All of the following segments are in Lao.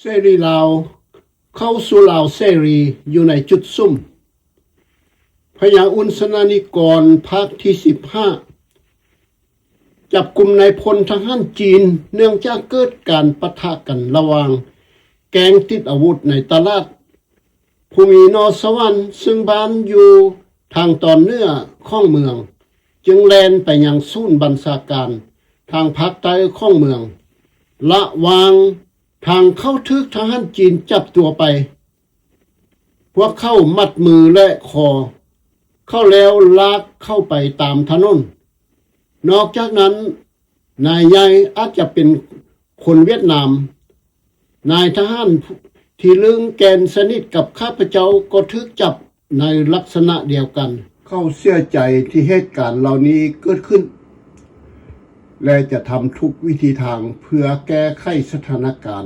ເສລີລາວ ເຂົ້າສູ່ລາວເສລີຢູ່ໃນຈຸດສຸມ. ພະຍາອຸ່ນສະນານິກອນ ພາກທີສິບຫ້າ ຈັບກຸມນາຍພົນທະຫານຈີນ ເນື່ອງຈາກເກີດການປະທະກັນລະຫວ່າງແກ້ງຕິດອາວຸດໃນຕະຫຼາດ ພູມີ ນອສະຫວັນ ເຊິ່ງບ້ານຢູ່ທາງຕອນເໜືອຂອງເມືອງ, ຈຶ່ງແລ່ນໄປຍັງສູນບັນຊາການທາງພາກໃຕ້ຂອງເມືອງ. ລະຫວ່າງທາງເຂົາຖືກທະຫານຈີນຈັບຕົວໄປ, ພວກເຂົາມັດມືແລະຄໍເຂົາແລ້ວລາກເຂົາໄປຕາມຖະໜົນ. ນອກຈາກນັ້ນ, ນາຍໃຫຍ່ອາດຈະເປັນຄົນຫວຽດນາມ. ນາຍທະຫານທີ່ລຶ້ງແກ່ນສະໜິດກັບຂ້າພະເຈົ້າກໍຖືກຈັບໃນລັກສະນະດຽວກັນ. ເຂົາເສຍໃຈທີ່ເຫດການເຫຼົ່ານີ້ເກີດຂຶ້ນ ແລະ ຈະທຳທຸກວິທີທາງເພື່ອແກ້ໄຂສະຖານະການ.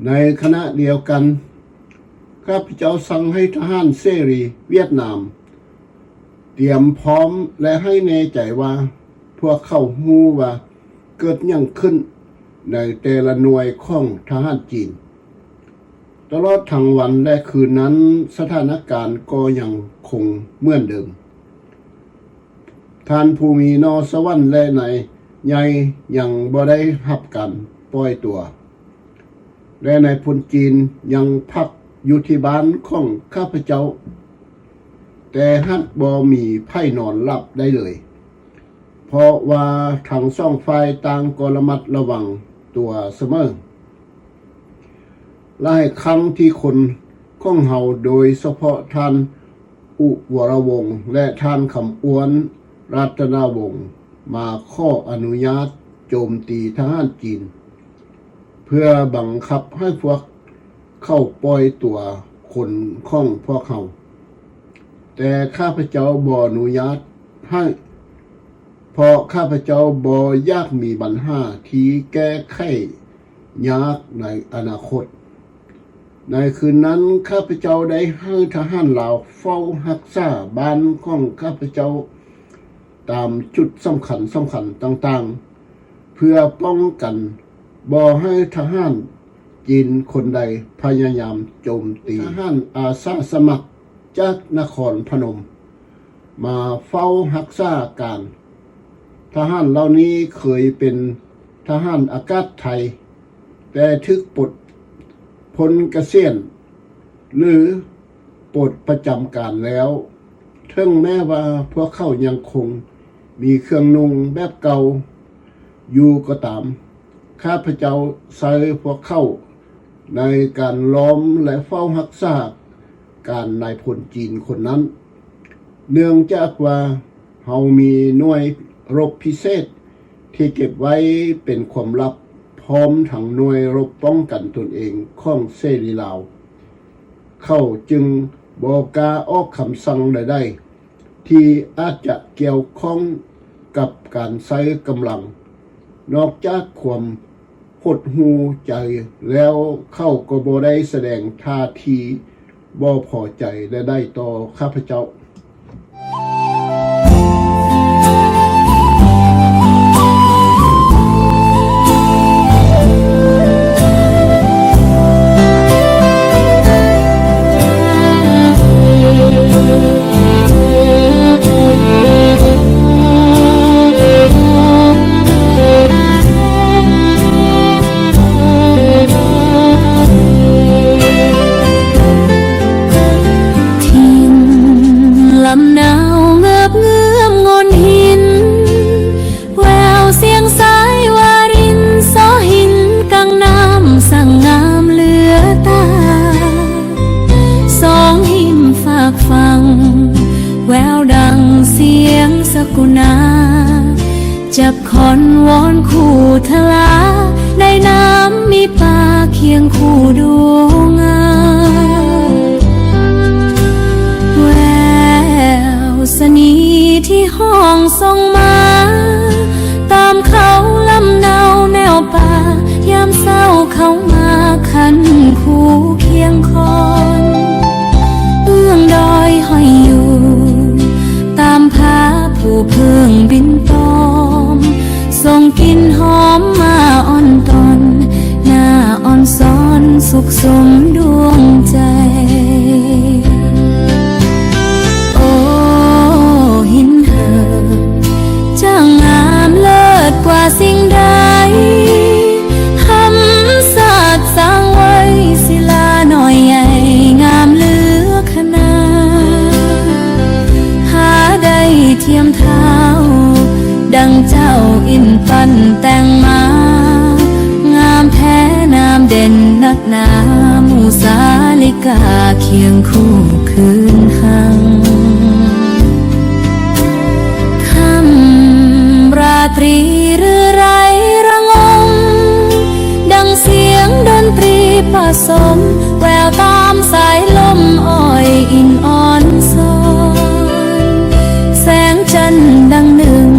ໃນຂະນະດຽວກັນ, ຂ້າພະເຈົ້າສັ່ງໃຫ້ທະຫານເສລີຫວຽດນາມຕຽມພ້ອມ ແລະ ໃຫ້ແນ່ໃຈວ່າພວກເຂົາຮູ້ວ່າເກີດຫຍັງຂຶ້ນໃນແຕ່ລະໜ່ວຍຂອງທະຫານຈີນ. ຕະຫຼອດທັງວັນ ແລະ ຄືນນັ້ນ, ສະຖານະການກໍຍັງຄົງເໝືອນເດີມ. ທ່ານພູມີ ນອສະຫວັນ ແລະ ນາຍໃຫຍ່ຍັງບໍ່ໄດ້ຮັບການປ່ອຍຕົວ ແລະ ນາຍພົນຈີນຍັງພັກຢູ່ທີ່ບ້ານຂອງຂ້າພະເຈົ້າ, ແຕ່ຫາກບໍ່ມີໃຜນອນຫຼັບໄດ້ເລີຍ, ເພາະວ່າທັງສອງຝ່າຍຕ່າງກໍລະມັດລະວັງຕົວສະເໝີ. ຫຼາຍຄັ້ງທີ່ຄົນຂອງເຮົາ, ໂດຍສະເພາະທ່ານອຸວໍລະວົງ ແລະ ທ່ານຄຳອ້ວນ ລັດຕະນະວົງ ມາຂໍອະນຸຍາດໂຈມຕີທະຫານຈີນ ເພື່ອບັງຄັບໃຫ້ພວກເຂົາປ່ອຍຕົວຄົນຂອງພວກເຮົາ, ແຕ່ຂ້າພະເຈົ້າບໍ່ອະນຸຍາດໃຫ້, ເພາະຂ້າພະເຈົ້າບໍ່ຢາກມີບັນຫາທີ່ແກ້ໄຂຍາກໃນອະນາຄົດ. ໃນຄືນນັ້ນ ຂ້າພະເຈົ້າໄດ້ໃຫ້ທະຫານລາວເຝົ້າຮັກສາບ້ານຂອງຂ້າພະເຈົ້າຕາມຈຸດສຳຄັນ, ສຳຄັນຕ່າງໆ ເພື່ອປ້ອງກັນບໍ່ໃຫ້ທະຫານຈີນຄົນໃດພະຍາຍາມໂຈມຕີ. ທະຫານອາສາສະໝັກຈາກນະຄອນພະນົມ ມາເຝົ້າຮັກສາການ. ທະຫານເຫຼົ່ານີ້ເຄີຍເປັນທະຫານອາກາດໄທ, ແຕ່ຖືກປົດພົ້ນກະສຽນ ຫຼື ປົດປະຈຳການແລ້ວ. ເຖິງແມ້ວ່າພວກເຂົາຍັງຄົງມີເຄື່ອງນຸ່ງແບບເກົ່າຢູ່ກໍຕາມ, ຂ້າພະເຈົ້າໃຊ້ພວກເຂົາໃນການລ້ອມ ແລະ ເຝົ້າຮັກສາການນາຍພົນຈີນຄົນນັ້ນ. ເນື່ອງຈາກວ່າເຮົາມີໜ່ວຍລົບພິເສດທີ່ເກັບໄວ້ເປັນຄວາມລັບ, ພ້ອມທັງໜ່ວຍລົບປ້ອງກັນຕົນເອງຂອງເສລີລາວ, ເຂົາຈຶ່ງບໍ່ກ້າອອກຄຳສັ່ງໃດໆ ທີ່ອາດຈະກ່ຽວຂ້ອງກັບການໃຊ້ກຳລັງ. ນອກຈາກຄວາມຫົດຫູ່ໃຈແລ້ວ, ເຂົາກໍບໍ່ໄດ້ສະແດງທ່າທີບໍ່ພໍໃຈໃດໆຕໍ່ຂ້າພະເຈົ້າ. ຖິ່ນລຳນາວເງີບເງືອມໂງ່ນຫີນ ແວວສຽງສາຍວາລິນ ຊໍຫິນກັງນ້ຳ ສັງງາມເຫຼືອຕາ. ສອງຮິມຟາກຝັ່ງ ແວວດັ່ງສຽງສະກຸນາ ຈັບ ຄອນວອນຄູ່ທະລາ ໃນນ້ຳມີປາຄຽງຄູ່ດູງາມ. ແວວສະໜີທີ່ຫ້ອງສົ່ງມາ ຕາມເຂົາລຳເນົາແນວປ່າ ຍາມເຊົ້າເຂົ້າມາຄັນຄູ່ຄຽງຄອນ. ເບື້ອງດອຍຫ້ອຍຢູ່ ຕາມຜາຜູ້ເຜິ້ງບິນຕອມ ສົ່ງກິ່ນຫອມມາອ່ອນຕອນ ໜ້າອ່ອນຊ້ອນ ທຸກສຸມດວງໃຈ. ໂອ້ ຫີນເຫີບ ຈະງາມເລີດກວ່າສິ່ງໃດ, ທຳສັດສ້າງໄວ້ ສິລານ້ອຍໃຫຍ່ ງາມເຫຼືອຂະໜາດ, ຫາໄດ້ທຽມທາວ ດັ່ງເຈົ້າອິນປັ້ນແຕ່ງມາ, ງາມແທ້ນາມເດັ່ນນັກໜາ ໝູ່ສາລິກາຄຽງຄູ່ຄືນຮັ່ງ. ຄ່ຳລາຕຣີ ຫຼືໄຣລະງົງ ດັ່ງສຽງດົນຕຣີປະສົມ ແວວຕາມສາຍລົມອ້ອຍອິນອ່ອນຊ້ອນ, ແສງຈັນດັ່ງໜຶ່ງ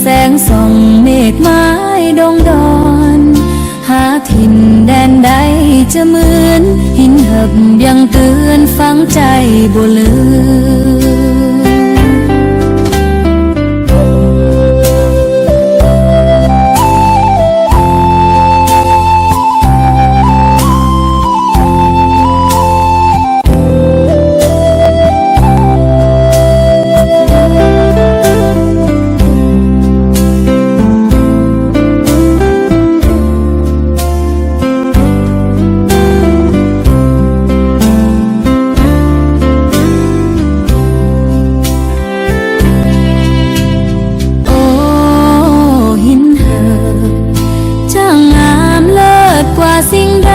ແສງສ່ອງເມກໝາຍດົງດອນ, ຫາຖິ່ນແດນໃດຈະເໝືອນ, ຫີນເຫີບບຽງເຕືອນ ຝັງໃຈບໍ່ລືມ. ໂອ້ ຫີນເຫີບ ຈະງາມເລີດກວ່າສິ່ງໃດ,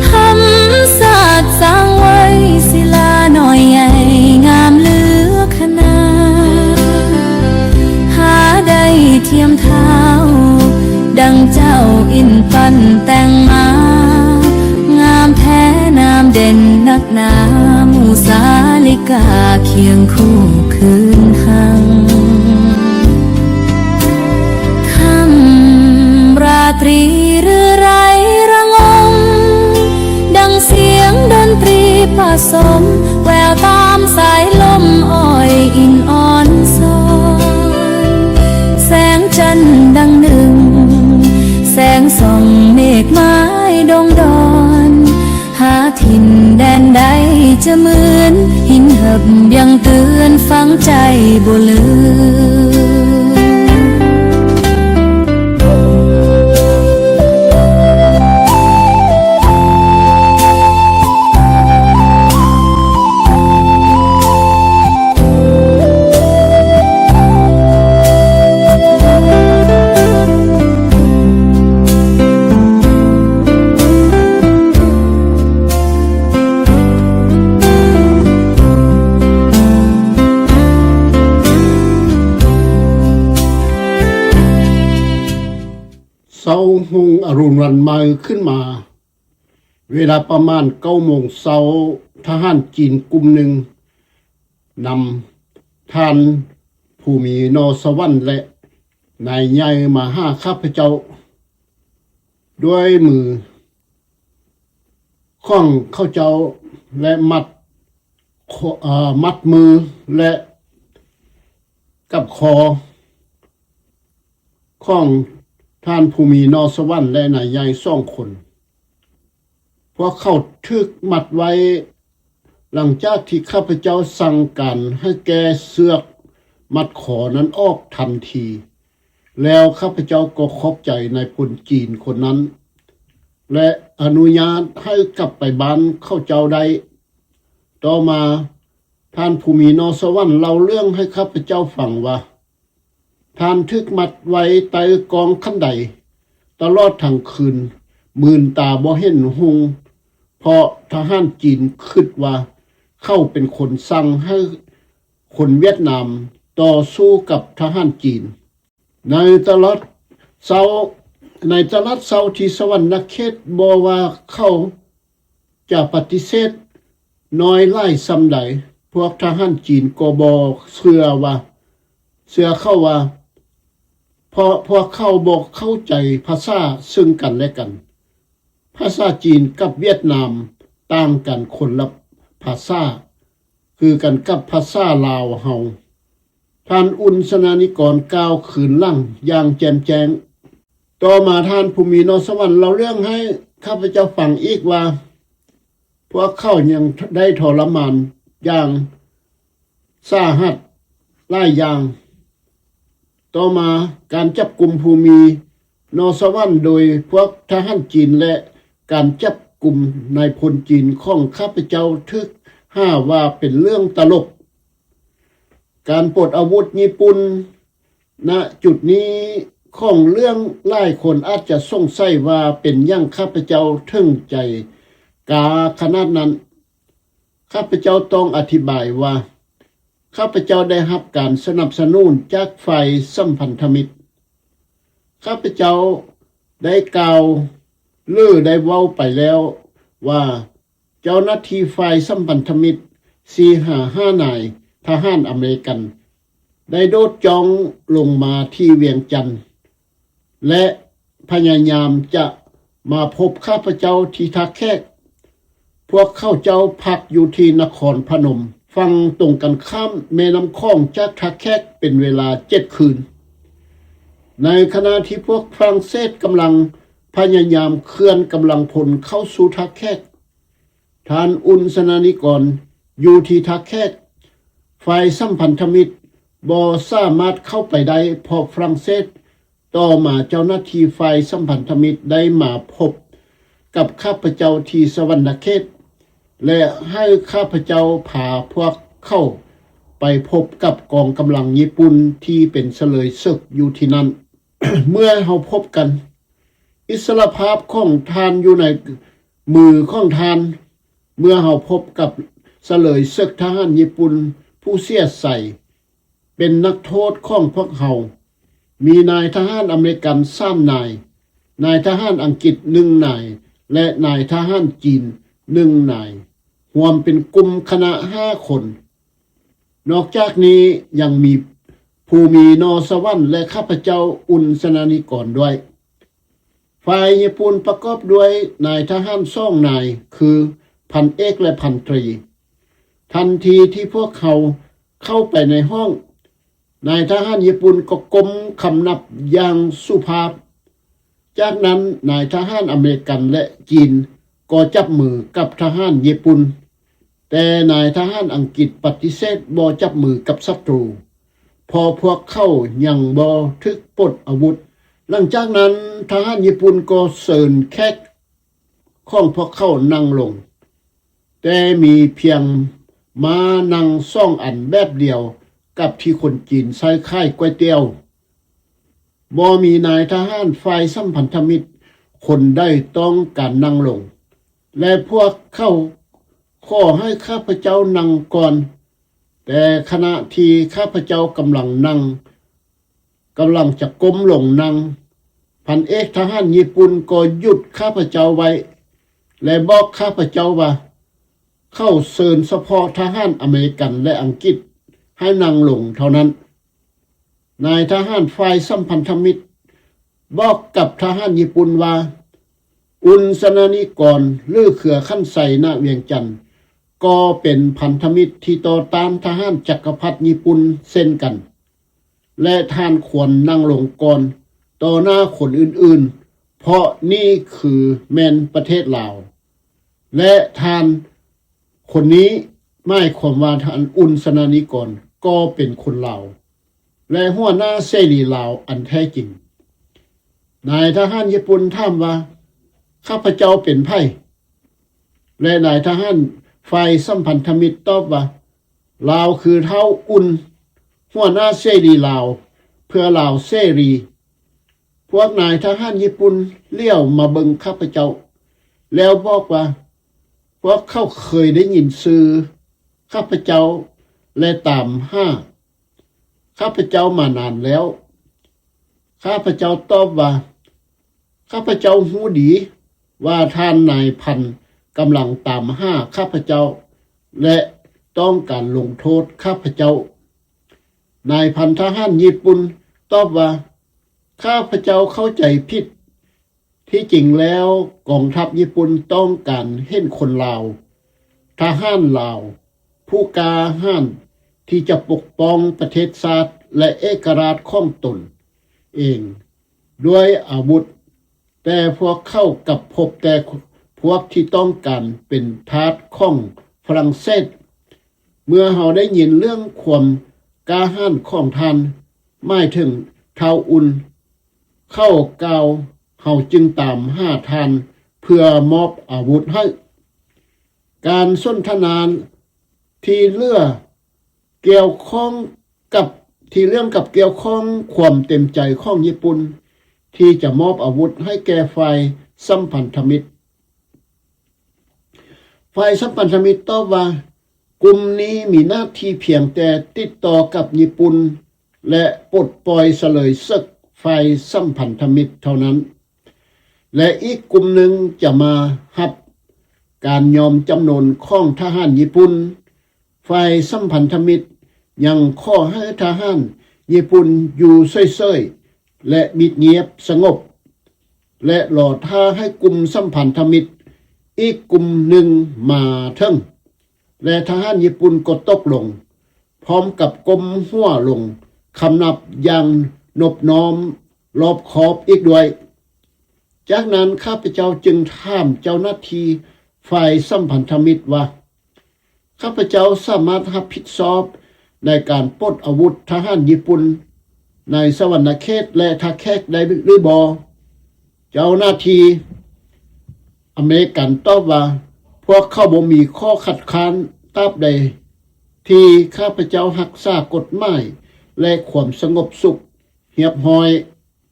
ທຳສັດສ້າງໄວ້ ສິລານ້ອຍໃຫຍ່ ງາມເຫຼືອຂະໜາດ, ຫາໄດ້ທຽມທາວ ດັ່ງເຈົ້າອິນປັ້ນແຕ່ງມາ, ງາມແທ້ນາມເດັ່ນນັກໜາ ໝູ່ສາລິກາຄຽງຄູ່ຄືນຮັ່ງ. ຄ່ຳລາຕຣີ ຫຼືໄຣລະງົງ ດັ່ງສຽງດົນຕຣີປະສົມ, ແວວຕາມສາຍລົມອ້ອຍອິນອ່ອນຊ້ອນ, ແສງຈັນດັ່ງໜຶ່ງ ແສງສ່ອງເມກໝາຍດົງດອນ, ຫາຖິ່ນແດນໃດຈະເໝືອນ, ຫີນເຫີບບຽງເຕືອນ ຝັງໃຈບໍ່ລືມ. ເຊົ້າຮຸ່ງອະລຸນວັນໃໝ່ຂຶ້ນມາ, ເວລາປະມານເກົ້າໂມງເຊົ້າ, ທະຫານຈີນກຸ່ມໜຶ່ງ ນຳທ່ານ ພູມີ ນໍສະຫວັນ ແລະ ນາຍໃຫຍ່ມາຫາຂ້າພະເຈົ້າ ດ້ວຍມືຂອງເຂົາເຈົ້າ ແລະ ມັດ ເອີ ມັດມື ແລະ ກັບຄໍຂອງທ່ານ ພູມີ ນໍສະຫວັນ ແລະ ນາຍໃຫຍ່ສອງຄົນ. ພວກເຂົາຖືກມັດໄວ້ ຫຼັງຈາກທີ່ຂ້າພະເຈົ້າສັ່ງການໃຫ້ແກ້ເຊືອກມັດຄໍນັ້ນອອກທັນທີ, ແລ້ວຂ້າພະເຈົ້າກໍຂອບໃຈນາຍພົນຈີນຄົນນັ້ນ ແລະ ອະນຸຍາດໃຫ້ກັບໄປບ້ານເຂົາເຈົ້າໄດ້. ຕໍ່ມາ ທ່ານ ພູມີ ນໍສະຫວັນ ເລົ່າເລື່ອງໃຫ້ຂ້າພະເຈົ້າຟັງວ່າ ທ່ານຖືກມັດໄວ້ໃຕ້ກອງຄັນໄດຕະຫຼອດທັງຄືນ, ມືນຕາບໍ່ເຫັນຮຸ່ງ, ເພາະທະຫານຈີນຄິດວ່າເຂົາເປັນຄົນສັ່ງໃຫ້ຄົນຫວຽດນາມຕໍ່ສູ້ກັບທະຫານຈີນ. ໃນຕະຫຼາດເຊົ້າ, ໃນຕະຫຼາດເຊົ້າທີ່ສະຫວັນນະເຂດ, ບໍ່ວ່າເຂົາ ຈະປະຕິເສດນ້ອຍຫຼາຍສ່ຳໃດ, ພວກທະຫານຈີນກໍບໍ່ເຊື່ອວ່າ, ເຊື່ອເຂົາວ່າ, ເພາະພວກເຂົາບໍ່ເຂົ້າໃຈພາສາເຊິ່ງກັນແລະກັນ. ພາສາຈີນກັບຫວຽດນາມຕ່າງກັນຄົນລະພາສາ, ຄືກັນກັບພາສາລາວເຮົາ. ທ່ານອຸ່ນ ສະນານິກອນ ກ່າວຄືນຫຼັງຢ່າງແຈ່ມແຈ້ງ. ຕໍ່ມາທ່ານ ພູມີ ນໍສະຫວັນ ເລົ່າເລື່ອງໃຫ້ຂ້າພະເຈົ້າຟັງອີກວ່າ ພວກເຂົາຍັງໄດ້ທໍລະມານຢ່າງສາຫັດຫຼາຍຢ່າງ. ຕໍ່ມາການຈັບກຸມ ພູມີ ນໍສະຫວັນ ໂດຍພວກທະຫານຈີນ ແລະ ການຈັບກຸມນາຍພົນຈີນຂອງຂ້າພະເຈົ້າ ຖືກຫາວ່າເປັນເລື່ອງຕະຫຼົກ. ການປົດອາວຸດຍີ່ປຸ່ນ ນະຈຸດນີ້ຂອງເລື່ອງ ຫຼາຍຄົນອາດຈະສົງໄສວ່າເປັນຫຍັງຂ້າພະເຈົ້າເຖິງໃຈກ້າຂະໜາດນັ້ນ. ຂ້າພະເຈົ້າຕ້ອງອະທິບາຍວ່າ ຂ້າພະເຈົ້າໄດ້ຮັບການສະໜັບສະໜູນຈາກຝ່າຍສຳພັນທະມິດ. ຂ້າພະເຈົ້າໄດ້ກ່າວ ຫຼື ໄດ້ເວົ້າໄປແລ້ວວ່າ ເຈົ້າໜ້າທີ່ຝ່າຍສຳພັນທະມິດ ສີ່ຫາຫ້ານາຍທະຫານອາເມລິກັນ ໄດ້ໂດດຈ້ອງລົງມາທີ່ວຽງຈັນ ແລະ ພະຍາຍາມຈະມາພົບຂ້າພະເຈົ້າທີ່ທ່າແຂກ. ພວກເຂົາເຈົ້າພັກຢູ່ທີ່ນະຄອນພະນົມ, ຝັ່ງຕົງກັນຂ້າມແມ່ນ້ຳຂອງຈາກທ່າແຂກເປັນເວລາເຈັດຄືນ. ໃນຂະນະທີ່ພວກຝຣັ່ງເສດກຳລັງພະຍາຍາມເຄື່ອນກຳລັງພົນເຂົ້າສູ່ທ່າແຂກ, ທ່ານ ອຸ່ນ ຊະນະນິກອນ ຢູ່ທີ່ທ່າແຂກ. ຝ່າຍສຳພັນທະມິດບໍ່ສາມາດເຂົ້າໄປໄດ້ເພາະຝຣັ່ງເສດ. ຕໍ່ມາເຈົ້າໜ້າທີ່ຝ່າຍສຳພັນທະມິດໄດ້ມາພົບກັບຂ້າພະເຈົ້າທີ່ສະຫວັນນະເຂດ ແລະ ໃຫ້ຂ້າພະເຈົ້າພາພວກເຂົາໄປພົບກັບກອງກຳລັງຍີ່ປຸ່ນທີ່ເປັນສະເຫຼີຍເສິກຢູ່ທີ່ນັ້ນ. ເມື່ອເຮົາພົບກັນ, ອິດສະຫຼະພາບຂອງທ່ານຢູ່ໃນມືຂອງທ່ານ. ເມື່ອເຮົາພົບກັບສະເຫຼີຍເສິກທະຫານຍີ່ປຸ່ນຜູ້ເສຍໄຊ ເປັນນັກໂທດຂອງພວກເຮົາ. ມີນາຍທະຫານອາເມລິກັນສາມນາຍ, ນາຍທະຫານອັງກິດໜຶ່ງນາຍ ແລະ ນາຍທະຫານຈີນໜຶ່ງນາຍ, ຮວມເປັນກຸ່ມຄະນະຫ້າຄົນ. ນອກຈາກນີ້ຍັງມີ ພູມີ ນໍສະຫວັນ ແລະ ຂ້າພະເຈົ້າ ອຸ່ນ ຊະນະນິກອນ ດ້ວຍ. ຝ່າຍຍີ່ປຸ່ນປະກອບດ້ວຍນາຍທະຫານສອງນາຍ ຄື ພັນເອກ ແລະ ພັນຕຣີ. ທັນທີທີ່ພວກເຮົາເຂົ້າໄປໃນຫ້ອງ, ນາຍທະຫານຍີ່ປຸ່ນກໍກົ້ມຄຳນັບຢ່າງສຸພາບ. ຈາກນັ້ນນາຍທະຫານອາເມລິກັນ ແລະ ຈີນກໍຈັບມືກັບທະຫານຍີ່ປຸ່ນ, ແຕ່ນາຍທະຫານອັງກິດປະຕິເສດບໍ່ຈັບມືກັບສັດຕູ, ເພາະພວກເຂົາຍັງບໍ່ຖືກປົດອາວຸດ. ຫຼັງຈາກນັ້ນທະຫານຍີ່ປຸ່ນກໍເຊີນແຂກຂອງພວກເຂົານັ່ງລົງ, ແຕ່ມີພຽງມ້ານັ່ງສອງອັນແບບດຽວກັບທີ່ຄົນຈີນໃຊ້ຂາຍກ໋ວຍຕຽວ. ບໍ່ມີນາຍທະຫານຝ່າຍສຳພັນທະມິດຄົນໃດຕ້ອງການນັ່ງລົງ, ແລະ ພວກເຂົາຂໍໃຫ້ຂ້າພະເຈົ້ານັ່ງກ່ອນ. ແຕ່ຂະນະທີ່ຂ້າພະເຈົ້າກຳລັງນັ່ງ, ກຳລັງຈະກົ້ມລົງນັ່ງ, ພັນເອກທະຫານຍີ່ປຸ່ນກໍຢຸດຂ້າພະເຈົ້າໄວ້ ແລະ ບອກຂ້າພະເຈົ້າວ່າ ເຂົາເຊີນສະເພາະທະຫານອາເມລິກັນ ແລະ ອັງກິດໃຫ້ນັ່ງລົງເທົ່ານັ້ນ. ນາຍທະຫານຝ່າຍສຳພັນທະມິດບອກກັບທະຫານຍີ່ປຸ່ນວ່າ ອຸ່ນ ຊະນະນິກອນ ຫຼື ເຄືອຂັນໄຊ ນະວຽງຈັນ ກໍເປັນພັນທະມິດທີ່ຕໍ່ຕ້ານທະຫານຈັກກະພັດຍີ່ປຸ່ນເຊັ່ນກັນ ແລະ ທ່ານຄວນນັ່ງລົງກ່ອນຕໍ່ໜ້າຄົນອື່ນໆ, ເພາະນີ້ຄືແມ່ນປະເທດລາວ ແລະ ທ່ານຄົນນີ້ ໝາຍຄວາມວ່າທ່ານ ອຸ່ນ ຊະນະນິກອນ ກໍເປັນຄົນລາວ ແລະ ຫົວໜ້າເສລີລາວອັນແທ້ຈິງ. ນາຍທະຫານຍີ່ປຸ່ນຖາມວ່າ ຂ້າພະເຈົ້າເປັນໃຜ? ແລະ ນາຍທະຫານຝ່າຍສຳພັນທະມິດຕອບວ່າ ລາວຄືທ້າວອຸ່ນ ຫົວໜ້າເສລີລາວ ເພື່ອລາວເສລີ. ພວກນາຍທະຫານຍີ່ປຸ່ນຫຼຽວມາເບິ່ງຂ້າພະເຈົ້າ ແລ້ວບອກວ່າ ພວກເຂົາເຄີຍໄດ້ຍິນຊື່ຂ້າພະເຈົ້າ ແລະ ຕາມຫາຂ້າພະເຈົ້າມານານແລ້ວ. ຂ້າພະເຈົ້າຕອບວ່າ ຂ້າພະເຈົ້າຮູ້ດີວ່າທ່ານນາຍພັນກຳລັງຕາມຫາຂ້າພະເຈົ້າ ແລະ ຕ້ອງການລົງໂທດຂ້າພະເຈົ້າ. ນາຍພັນທະຫານຍີ່ປຸ່ນຕອບວ່າ ຂ້າພະເຈົ້າເຂົ້າໃຈຜິດ. ທີ່ຈິງແລ້ວກອງທັບຍີ່ປຸ່ນຕ້ອງການເຫັນຄົນລາວ, ທະຫານລາວ ຜູ້ກ້າຫານທີ່ຈະປົກປ້ອງປະເທດຊາດ ແລະ ເອກະລາດຂອງຕົນເອງ. ດ້ວຍອາວຸດ, ແຕ່ພວກເຂົາກັບພົບແຕ່ພວກທີ່ຕ້ອງການເປັນທາດຂອງຝຣັ່ງເສດ. ເມື່ອເຮົາໄດ້ຍິນເລື່ອງຄວາມກ້າຫານຂອງທ່ານ, ໝາຍເຖິງທ້າວອຸ່ນ, ເຂົາກ່າວ, ເຮົາຈຶ່ງຕາມຫາທ່ານເພື່ອມອບອາວຸດໃຫ້. ການສົນທະນາທີ່ເຫຼືອກ່ຽວຂ້ອງກັບ, ທີ່ເລື່ອງກັບກ່ຽວຂ້ອງຄວາມເຕັມໃຈຂອງຍີ່ປຸ່ນທີ່ຈະມອບອາວຸດໃຫ້ແກ່ຝ່າຍສຳພັນທະມິດ. ຝ່າຍສຳພັນທະມິດຕອບວ່າ, ກຸ່ມນີ້ມີໜ້າທີ່ພຽງແຕ່ຕິດຕໍ່ກັບຍີ່ປຸ່ນ ແລະ ປົດປ່ອຍສະເລີຍເສິກຝ່າຍສຳພັນທະມິດເທົ່ານັ້ນ, ແລະ ອີກກຸ່ມໜຶ່ງຈະມາຮັບການຍອມຈຳນົນຂອງທະຫານຍີ່ປຸ່ນ. ຝ່າຍສຳພັນທະມິດຍັງຂໍໃຫ້ທະຫານຍີ່ປຸ່ນຢູ່ເສີຍໆ ແລະ ມິດງຽບສະຫງົບ ແລະ ລໍຖ້າໃຫ້ກຸ່ມສຳພັນທະມິດອີກກຸ່ມໜຶ່ງມາເຖິງ, ແລະ ທະຫານຍີ່ປຸ່ນກໍຕົກລົງ, ພ້ອມກັບກົ້ມຫົວລົງຄຳນັບຢ່າງນົບນ້ອມລອບຄອບອີກດ້ວຍ. ຈາກນັ້ນຂ້າພະເຈົ້າຈຶ່ງຖາມເຈົ້າໜ້າທີ່ຝ່າຍສຳພັນທະມິດວ່າ, ຂ້າພະເຈົ້າສາມາດຮັບຜິດຊອບໃນການປົດອາວຸດທະຫານຍີ່ປຸ່ນໃນສະຫວັນນະເຂດ ແລະ ທ່າແຂກໄດ້ຫຼືບໍ່? ເຈົ້າໜ້າທີ່ອາເມລິກັນຕອບວ່າ, ພວກເຂົາບໍ່ມີຂໍ້ຄັດຄ້ານ ຕາບໃດທີ່ຂ້າພະເຈົ້າຮັກສາກົດໝາຍ ແລະ ຄວາມສະຫງົບສຸກຮຽບຮ້ອຍ.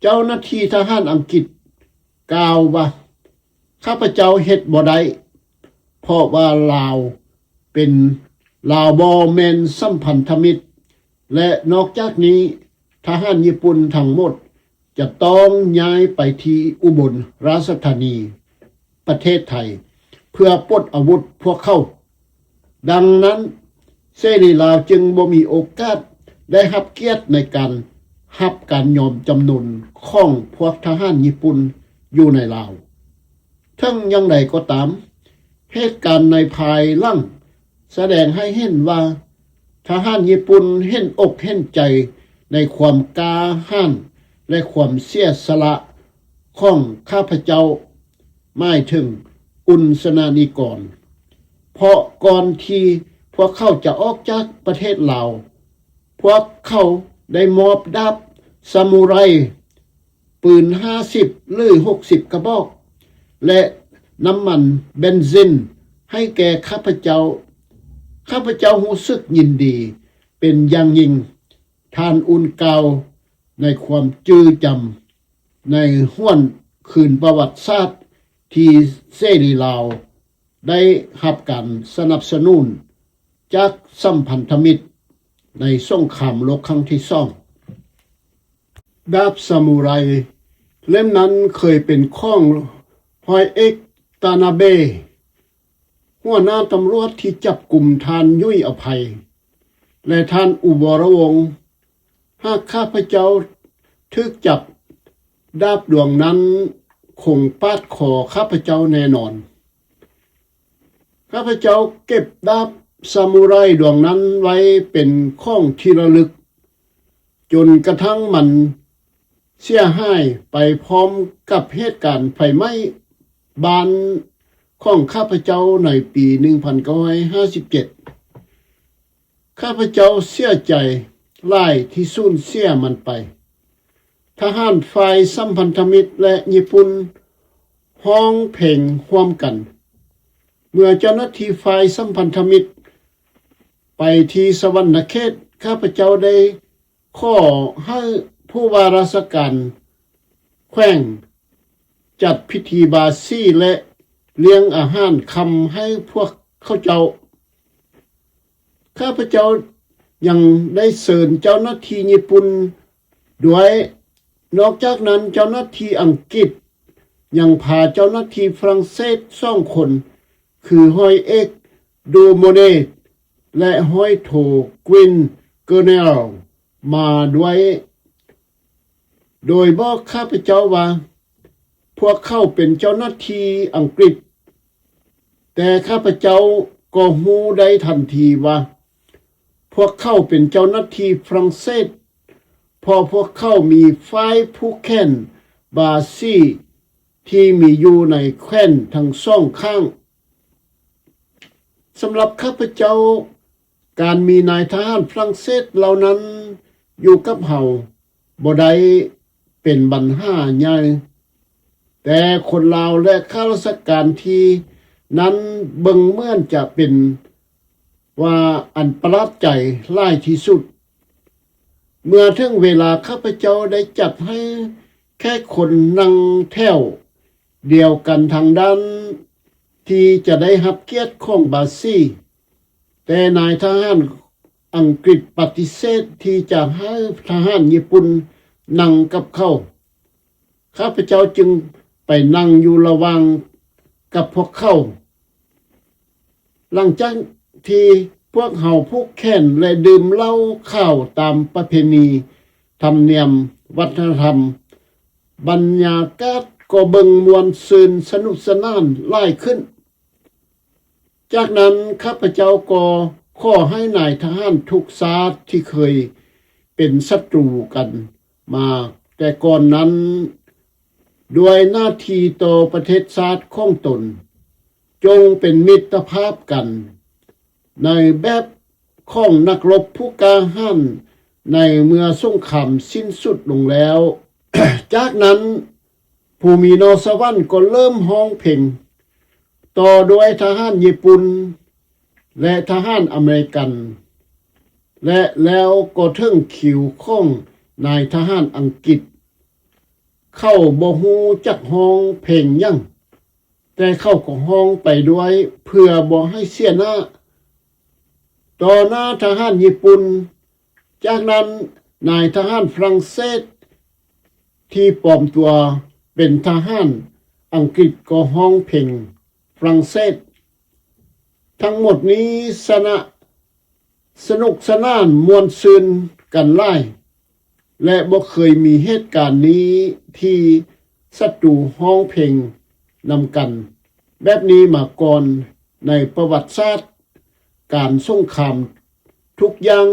ເຈົ້າໜ້າທີ່ທະຫານອັງກິດກ່າວວ່າ, ຂ້າພະເຈົ້າເຮັດບໍ່ໄດ້, ເພາະວ່າລາວເປັນ, ລາວບໍ່ແມ່ນສຳພັນທະມິດ, ແລະ ນອກຈາກນີ້, ທະຫານຍີ່ປຸ່ນທັງໝົດຈະຕ້ອງຍ້າຍໄປທີ່ອຸບົນລາຊະທານີ, ປະເທດໄທ ເພື່ອປົດອາວຸດພວກເຂົາ. ດັ່ງນັ້ນ, ເສລີລາວຈຶ່ງບໍ່ມີໂອກາດໄດ້ຮັບກຽດໃນການຮັບການຍອມຈຳນົນຂອງພວກທະຫານຍີ່ປຸ່ນຢູ່ໃນລາວ. ເຖິງຢ່າງໃດກໍຕາມ, ເຫດການໃນພາຍຫຼັງສະແດງໃຫ້ເຫັນວ່າ ທະຫານຍີ່ປຸ່ນເຫັນອົກເຫັນໃຈໃນຄວາມກ້າຫານ ແລະ ຄວາມເສຍສະຫຼະຂອງຂ້າພະເຈົ້າ, ໝາຍເຖິງອຸ່ນສະນານິກອນ, ເພາະກ່ອນທີ່ພວກເຂົາຈະອອກຈາກປະເທດລາວ, ພວກເຂົາໄດ້ມອບດາບຊາມູໄຣ ປືນຫ້າສິບ ຫຼື ຫົກສິບກະບອກ ແລະ ນ້ຳມັນເບັນຊິນໃຫ້ແກ່ຂ້າພະເຈົ້າ. ຂ້າພະເຈົ້າຮູ້ສຶກຍິນດີເປັນຢ່າງຍິ່ງ, ທ່ານອຸ່ນກ່າວໃນຄວາມຈື່ຈຳໃນຫວນຄືນປະຫວັດສາດທີ່ເສລີລາວໄດ້ຮັບການສະໜັບສະໜູນຈາກສຳພັນທະມິດໃນສົງຄາມໂລກຄັ້ງທີສອງ. ດາບຊາມູໄຣເຫຼັ້ມນັ້ນເຄີຍເປັນຂອງຮ້ອຍເອກຕານາເບ, ຫົວໜ້າຕຳຫຼວດທີ່ຈັບກຸມທ່ານຫຍຸຍອະໄພ ແລະ ທ່ານອຸວໍລະວົງ. ຫາກຂ້າພະເຈົ້າຖືກຈັບ, ດາບດວງນັ້ນຄົງປາດຄໍຂ້າພະເຈົ້າແນ່ນອນ. ຂ້າພະເຈົ້າເກັບດາບຊາມູໄຣດວງນັ້ນໄວ້ເປັນຂອງທີ່ລະລຶກ, ຈົນກະທັ່ງມັນເສຍຫາຍໄປພ້ອມກັບເຫດການໄຟໄໝ້ບ້ານຂອງຂ້າພະເຈົ້າໃນປີໜຶ່ງພັນເກົ້າຮ້ອຍຫ້າສິບເຈັດ. ຂ້າພະເຈົ້າເສຍໃຈຫຼາຍທີ່ສູນເສຍມັນໄປ. ທະຫານຝ່າຍສຳພັນທະມິດ ແລະ ຍີ່ປຸ່ນຮ້ອງເພງຮ່ວມກັນ. ເມື່ອເຈົ້າໜ້າທີ່ຝ່າຍສຳພັນທະມິດໄປທີ່ສະຫວັນນະເຂດ, ຂ້າພະເຈົ້າໄດ້ຂໍໃຫ້ຜູ້ວ່າລາຊະການແຂວງຈັດພິທີບາສີ ແລະ ລ້ຽງອາຫານຄ່ຳໃຫ້ພວກເຂົາເຈົ້າ. ຂ້າພະເຈົ້າຍັງໄດ້ເຊີນເຈົ້າໜ້າທີ່ຍີ່ປຸ່ນດ້ວຍ. ນອກຈາກນັ້ນ, ເຈົ້າໜ້າທີ່ອັງກິດຍັງພາເຈົ້າໜ້າທີ່ຝຣັ່ງເສດສອງຄົນ, ຄື ຮ້ອຍເອກ ດູໂມເນດ ແລະ ຮ້ອຍໂທ ກວິນ ເກີແນລ ມາດ້ວຍ, ໂດຍບອກຂ້າພະເຈົ້າວ່າ ພວກເຂົາເປັນເຈົ້າໜ້າທີ່ອັງກິດ. ແຕ່ຂ້າພະເຈົ້າກໍຮູ້ໄດ້ທັນທີວ່າ ພວກເຂົາເປັນເຈົ້າໜ້າທີ່ຝຣັ່ງເສດ, ເພາະພວກເຂົາມີຝ້າຍຜູກແຂນ ບາຊີທີ່ມີຢູ່ໃນແຂວນທັງສອງຂ້າງ. ສຳລັບຂ້າພະເຈົ້າ, ການມີນາຍທະຫານຝຣັ່ງເສດເຫຼົ່ານັ້ນຢູ່ກັບເຮົາບໍ່ໄດ້ເປັນບັນຫາໃຫຍ່, ແຕ່ຄົນລາວ ແລະ ຂ້າລາຊະການທີ່ນັ້ນເບິ່ງເໝືອນຈະເປັນວ່າອັນປະຫຼາດໃຈຫຼາຍທີ່ສຸດ. ເມື່ອເຖິງເວລາ, ຂ້າພະເຈົ້າໄດ້ຈັດໃຫ້ແຂກຄົນນັ່ງແຖວດຽວກັນທາງດ້ານທີ່ຈະໄດ້ຮັບກຽດຂອງບາຊີ, ແຕ່ນາຍທະຫານອັງກິດປະຕິເສດທີ່ຈະໃຫ້ທະຫານຍີ່ປຸ່ນນັ່ງກັບເຂົາ. ຂ້າພະເຈົ້າຈຶ່ງໄປນັ່ງຢູ່ລະຫວ່າງກັບພວກເຂົາ. ຫຼັງຈາກທີ່ພວກເຮົາຜູກແຂນ ແລະ ດື່ມເຫຼົ້າຂາວຕາມປະເພນີທຳນຽມວັດທະນະທຳ, ບັນຍາກາດກໍເບິ່ງມ່ວນຊື່ນສະໜຸກສະໜານຫຼາຍຂຶ້ນ. ຈາກນັ້ນ ຂ້າພະເຈົ້າກໍຂໍໃຫ້ນາຍທະຫານທຸກຊາດທີ່ເຄີຍເປັນສັດຕູກັນມາແຕ່ກ່ອນນັ້ນ, ດ້ວຍໜ້າທີ່ຕໍ່ປະເທດຊາດຂອງຕົນ, ຈົ່ງເປັນມິດຕະພາບກັນໃນແບບຂອງນັກລົບຜູ້ກ້າຫານໃນເມື່ອສົງຄາມສິ້ນສຸດລົງແລ້ວ. ຈາກນັ້ນ ພູມິໂນສະຫວັນກໍເລີ່ມຮ້ອງເພງຕໍ່ດ້ວຍທະຫານຍີ່ປຸ່ນ ແລະ ທະຫານອາເມລິກັນ ແລະ ແລ້ວກໍເຖິງຄິວຂອງນາຍທະຫານອັງກິດ. ເຂົາບໍ່ຮູ້ຈັກຮ້ອງເພງຫຍັງ, ແຕ່ເຂົາກໍຮ້ອງໄປດ້ວຍເພື່ອບໍ່ໃຫ້ເສຍໜ້າຕໍ່ໜ້າທະຫານຍີ່ປຸ່ນ. ຈາກນັ້ນ ນາຍທະຫານຝຣັ່ງເສດທີ່ປອມຕົວເປັນທະຫານອັງກິດກໍຮ້ອງເພງຝຣັ່ງເສດ. ທັງໝົດນີ້ສະນະ ສະໜຸກສະໜານມ່ວນຊື່ນກັນຫຼາຍ ແລະ ບໍ່ເຄີຍມີເຫດການນີ້ທີ່ສັດຕູຮ້ອງເພງນຳກັນແບບນີ້ມາກ່ອນໃນປະຫວັດສາດການສົງຄາມ. ທຸກຢ່າງ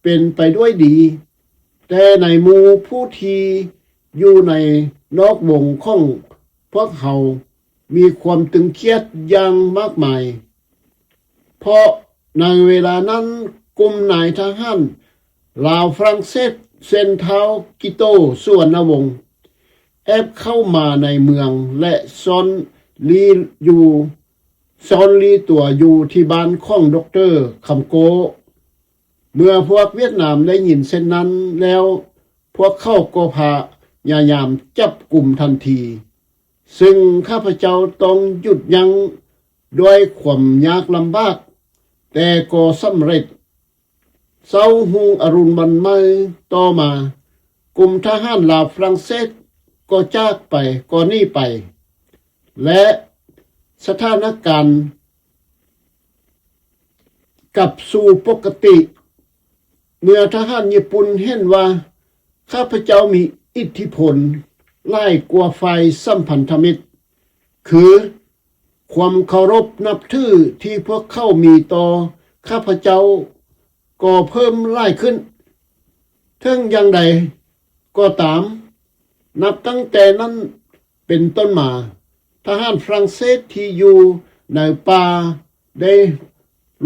ເປັນໄປດ້ວຍດີ, ແຕ່ໃນໝູ່ຜູ້ທີ່ຢູ່ໃນນອກວົງຂອງພວກເຮົາມີຄວາມຕຶງຄຽດຢ່າງມາກມາຍ, ເພາະໃນເວລານັ້ນ ກຸ່ມນາຍທະຫານລາວຝຣັ່ງເສດ ເຊັ່ນ ທ້າວກິໂຕ ສຸວັນນະວົງ ແອບເຂົ້າມາໃນເມືອງ ແລະ ຊ່ອນລີ້ຢູ່ ຊ່ອນລີ້ຕົວຢູ່ທີ່ບ້ານຂອງດັອກເຕີຄຳໂກ້. ເມື່ອພວກຫວຽດນາມໄດ້ຍິນເຊັ່ນນັ້ນແລ້ວ, ພວກເຂົາກໍພະຍາຍາມຈັບກຸມທັນທີ, ຊຶ່ງຂ້າພະເຈົ້າຕ້ອງຢຸດຢັ້ງດ້ວຍຄວາມຍາກລຳບາກ, ແຕ່ກໍສຳເລັດ. ເຊົ້າຮຸ່ງອະລຸນວັນໃໝ່ຕໍ່ມາ, ກຸ່ມທະຫານລາວຝຣັ່ງເສດກໍຈາກໄປ, ກໍໜີໄປ ແລະ ສະຖານະການກັບສູ່ປົກກະຕິ. ເມື່ອທະຫານຍີ່ປຸ່ນເຫັນວ່າຂ້າພະເຈົ້າມີອິດທິພົນຫຼາຍກວ່າຝ່າຍສຳພັນທະມິດ, ຄື ຄວາມເຄົາລົບນັບຖືທີ່ພວກເຂົາມີຕໍ່ຂ້າພະເຈົ້າກໍເພີ່ມຫຼາຍຂຶ້ນ. ເຖິງຢ່າງໃດກໍຕາມ, ນັບຕັ້ງແຕ່ນັ້ນເປັນຕົ້ນມາ, ທະຫານຝຣັ່ງເສດທີ່ຢູ່ໃນປ່າໄດ້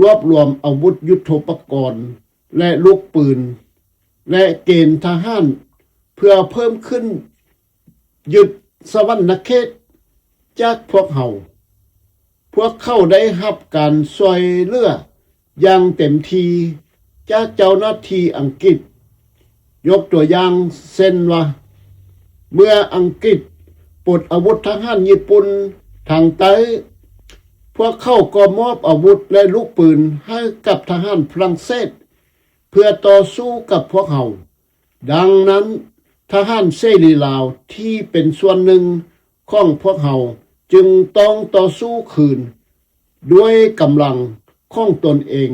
ລວບລວມອາວຸດຍຸດໂທປະກອນ ແລະ ລູກປືນ ແລະ ເກນທະຫານ ເພື່ອເພີ່ມຂຶ້ນຍຶດສະຫວັນນະເຂດຈາກພວກເຮົາ. ພວກເຂົາໄດ້ຮັບການຊ່ວຍເຫຼືອຢ່າງເຕັມທີ່ຈາກເຈົ້າໜ້າທີ່ອັງກິດ. ຍົກຕົວຢ່າງເຊັ່ນວ່າ, ເມື່ອອັງກິດປົດອາວຸດທະຫານຍີ່ປຸ່ນທາງໃຕ້, ພວກເຂົາກໍມອບອາວຸດ ແລະ ລູກປືນໃຫ້ກັບທະຫານຝຣັ່ງເສດ ເພື່ອຕໍ່ສູ້ກັບພວກເຮົາ. ດັ່ງນັ້ນ, ທະຫານເສລີລາວທີ່ເປັນສ່ວນໜຶ່ງຂອງພວກເຮົາຈຶ່ງຕ້ອງຕໍ່ສູ້ຄືນດ້ວຍກຳລັງຂອງຕົນເອງ,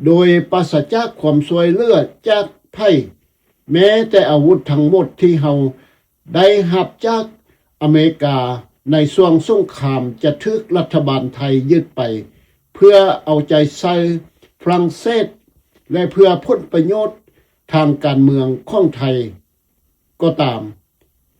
ໂດຍປາສະຈາກຄວາມຊ່ວຍເຫຼືອຈາກໃຜ, ແມ້ແຕ່ອາວຸດທັງໝົດທີ່ເຮົາ ໄດ້ຮັບຈາກອາເມລິກາໃນຊ່ວງສົງຄາມຈະຖືກລັດຖະບານໄທຍຶດໄປ ເພື່ອເອົາໃຈໃສ່ຝຣັ່ງເສດ ແລະ ເພື່ອຜົນປະໂຫຍດທາງການເມືອງຂອງໄທກໍຕາມ.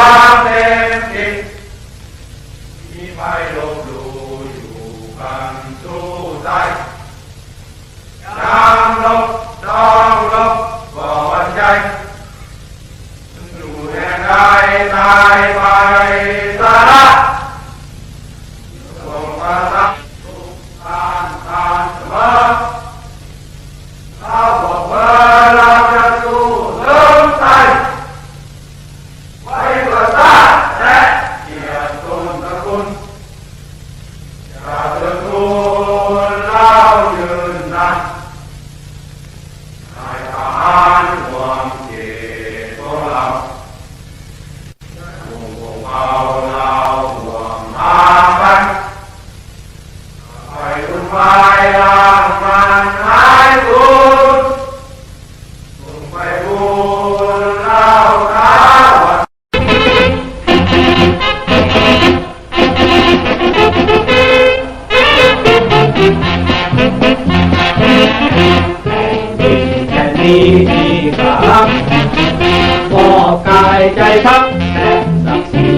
າເສບຕິດ ມີໄພລົບຫຼູ່ຢູ່ກັນສູ່ໃສ ຍາມລົບຕ້ອງລົບບໍ່ຫວັ່ນໃຈ ຢູ່ແຫ່ງໃດຕາຍໄປສະຫຼະ ສົມປະສານທຸກທ່ານທ່ານສະເໝີ ລາວບອກເບີລາວຈະສູ້ເຖິງໄຕ ໄວ້ເພື່ອຊາດແລະກຽດສົນຕະກຸນ ຈະເທີນທູນລາວຢືນນານ ນາຍທະຫານຮ່ວມເຂດຂອງລາວ ໝູ່ພວກເຮົາລາວຮ່ວມຫາກັນ ໄປບຸນວາຍລ້າງມັນຫາຍສູນ ສົ່ງໄປບຸນລາວຖາວອນ ແຜ່ນດິນແຜ່ນນີ້ທີ່ຂ້າຮັກ ມອບກາຍໃຈທັງແຕ່ງສັກສີ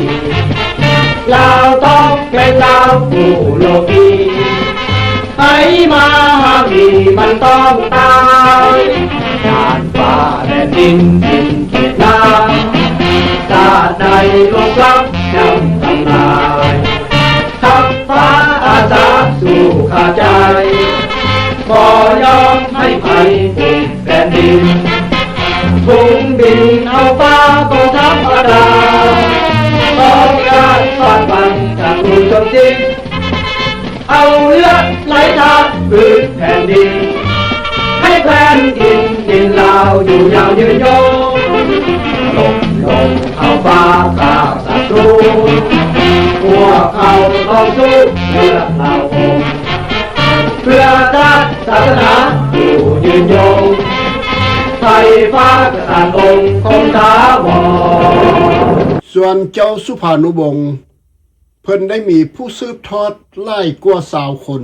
ລາວຕ້ອງເປັນລາວຜູ້ໂລກີ ໃຜມາຫ້າມນີ້ມັນຕ້ອງຕາຍ ຢ້ານຟ້າແລະດິນກິນຂຽດນາ ຊາດໃດລົບລ້ຳຍ່ຳທຳລາຍ ທັບຟ້າອາສາສູ້ຂາດໃຈ ບໍ່ຍອມໃຫ້ໃຜປຸກແຜ່ນດິນ ພຸງບິນເອົາຟ້າກໍທຳມະດາ ຕ້ອງການຟາດຟັນກັນຮູ້ຈົນສິ້ນ ເອົາເລືອດໄຫຼທາກພື້ນແຜ່ນດິນ ໃຫ້ແຜ່ນດິນດິນລາວຢູ່ຍາວຍືນຍົງ ລົບລົງເອົາຟ້າຂ້າສັດຕູ ພວກເຮົາຕ້ອງສູ້ເພື່ອລາວອົງ ເພື່ອຊາດສາສະໜາຢູ່ຍືນຍົງ ໄພຟ້າກະສັດອົງຄົງຖາວອນ. ສ່ວນເຈົ້າສຸພານຸວົງ ເພິ່ນໄດ້ມີຜູ້ສືບທອດຫຼາຍກວ່າຊາວຄົນ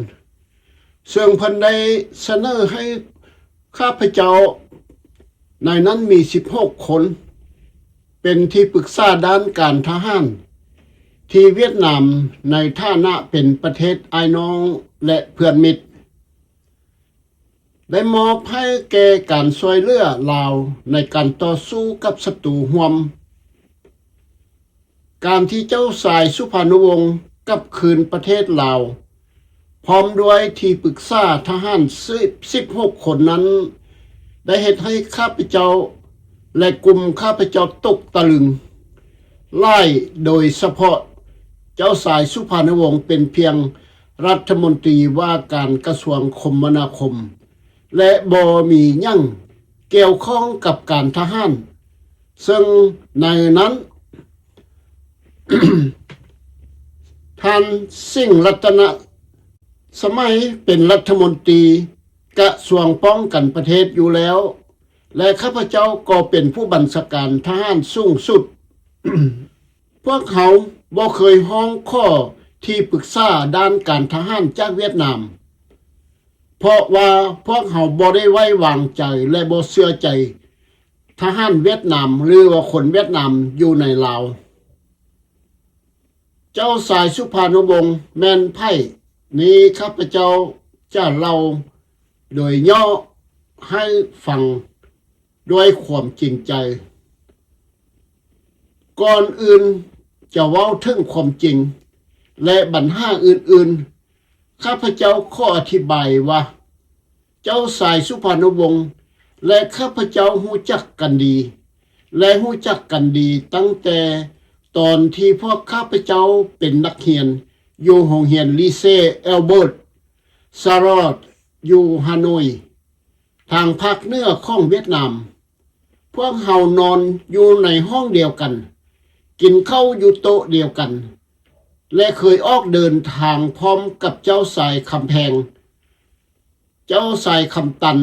ເຊິ່ງເພິ່ນໄດ້ສະເໜີໃຫ້ຂ້າພະເຈົ້າ ໃນນັ້ນມີສິບຫົກຄົນ ເປັນທີ່ປຶກສາດ້ານການທະຫານທີ່ຫວຽດນາມ ໃນຖານະເປັນປະເທດອ້າຍນ້ອງ ແລະ ເພື່ອນມິດ. ໄດ້ມອບໃຫ້ແກ່ການຊ່ວຍເຫຼືອລາວໃນການຕໍ່ສູ້ກັບສັດຕູຮ່ວມ. ການທີ່ເຈົ້າຊາຍສຸພານຸວົງກັບຄືນປະເທດລາວ ພ້ອມດ້ວຍທີ່ປຶກສາທະຫານສິບຫົກຄົນນັ້ນ ໄດ້ເຮັດໃຫ້ຂ້າພະເຈົ້າ ແລະ ກຸ່ມຂ້າພະເຈົ້າຕົກຕະລຶງຫຼາຍ, ໂດຍສະເພາະເຈົ້າຊາຍສຸພານຸວົງເປັນພຽງ ລັດຖະມົນຕີວ່າການກະຊວງຄົມມະນາຄົມ ແລະ ບໍ່ມີຫຍັງກ່ຽວຂ້ອງກັບການທະຫານ, ເຊິ່ງໃນນັ້ນ ທ່ານ ສິງລັດຕະນະ ສະໄໝເປັນລັດຖະມົນຕີກະຊວງປ້ອງກັນປະເທດຢູ່ແລ້ວ ແລະ ຂ້າພະເຈົ້າກໍເປັນຜູ້ບັນຊາການທະຫານສູງສຸດ. ພວກເຮົາບໍ່ເຄີຍຮ້ອງຂໍທີ່ປຶກສາດ້ານການທະຫານຈາກຫວຽດນາມ ເພາະວ່າພວກເຮົາບໍ່ໄດ້ໄວ້ວາງໃຈ ແລະ ບໍ່ເຊື່ອໃຈທະຫານຫວຽດນາມ ຫຼືວ່າຄົນຫວຽດນາມຢູ່ໃນລາວ. ເຈົ້າຊາຍສຸພານຸວົງແມ່ນໃຜ? ນີ້ຂ້າພະເຈົ້າຈະເລົ່າໂດຍຫຍໍ້ໃຫ້ຟັງດ້ວຍຄວາມຈິງໃຈ. ກ່ອນອື່ນຈະເວົ້າເຖິງຄວາມຈິງ ແລະ ບັນຫາອື່ນໆ, ຂ້າພະເຈົ້າຂໍອະທິບາຍວ່າ ເຈົ້າຊາຍສຸພານຸວົງ ແລະ ຂ້າພະເຈົ້າຮູ້ຈັກກັນດີ ແລະ ຮູ້ຈັກກັນດີຕັ້ງແຕ່ຕອນທີ່ພວກຂ້າພະເຈົ້າເປັນນັກຮຽນຢູ່ໂຮງຮຽນລີເຊແອວເບີດ ຊາຣອດ ຢູ່ຮາໂນຍ ທາງພາກເໜືອຂອງຫວຽດນາມ. ພວກເຮົານອນຢູ່ໃນຫ້ອງດຽວກັນ, ກິນເຂົ້າຢູ່ໂຕະດຽວກັນ ແລະ ເຄີຍອອກເດີນທາງພ້ອມກັບເຈົ້າຊາຍຄຳແພງ, ເຈົ້າຊາຍຄຳຕັນ,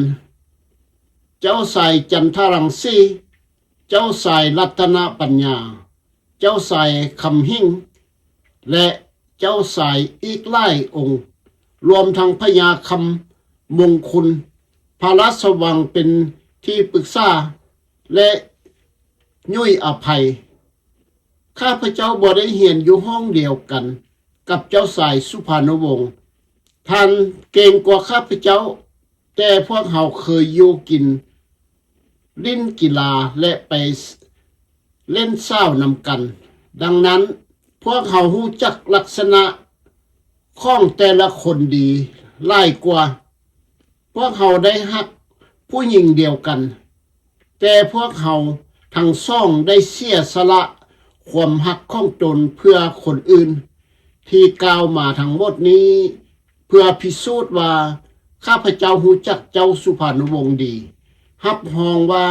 ເຈົ້າຊາຍຈັນທະລັງສີ, ເຈົ້າຊາຍລັດຕະນະປັນຍາ, ເຈົ້າຊາຍຄຳຫິງ ແລະ ເຈົ້າຊາຍອີກຫຼາຍອົງ, ລວມທັງພະຍາຄຳມົງຄຸນ, ພະລາຊະວັງເປັນທີ່ປຶກສາ ແລະ ຫຍຸ້ຍອະໄພ. ຂ້າພະເຈົ້າບໍ່ໄດ້ຮຽນຢູ່ຫ້ອງດຽວກັນກັບເຈົ້າຊາຍສຸພານຸວົງ. ທ່ານເກັ່ງກວ່າຂ້າພະເຈົ້າ, ແຕ່ພວກເຮົາເຄີຍຢູ່ກິນ, ຫຼິ້ນກິລາ ແລະ ໄປ ເລ່ນສາວນຳກັນ. ດັ່ງນັ້ນ, ພວກເຮົາຮູ້ຈັກລັກສະນະຂອງແຕ່ລະຄົນດີຫຼາຍກວ່າ. ພວກເຮົາໄດ້ຮັກຜູ້ຍິງດຽວກັນ, ແຕ່ພວກເຮົາທັງສອງໄດ້ເສຍສະຫຼະຄວາມຮັກຂອງຕົນເພື່ອຄົນອື່ນ. ທີ່ກ່າວມາທັງໝົດນີ້ ເພື່ອພິສູດວ່າຂ້າພະເຈົ້າຮູ້ຈັກເຈົ້າສຸພານຸວົງດີ, ຮັບຮອງວ່າ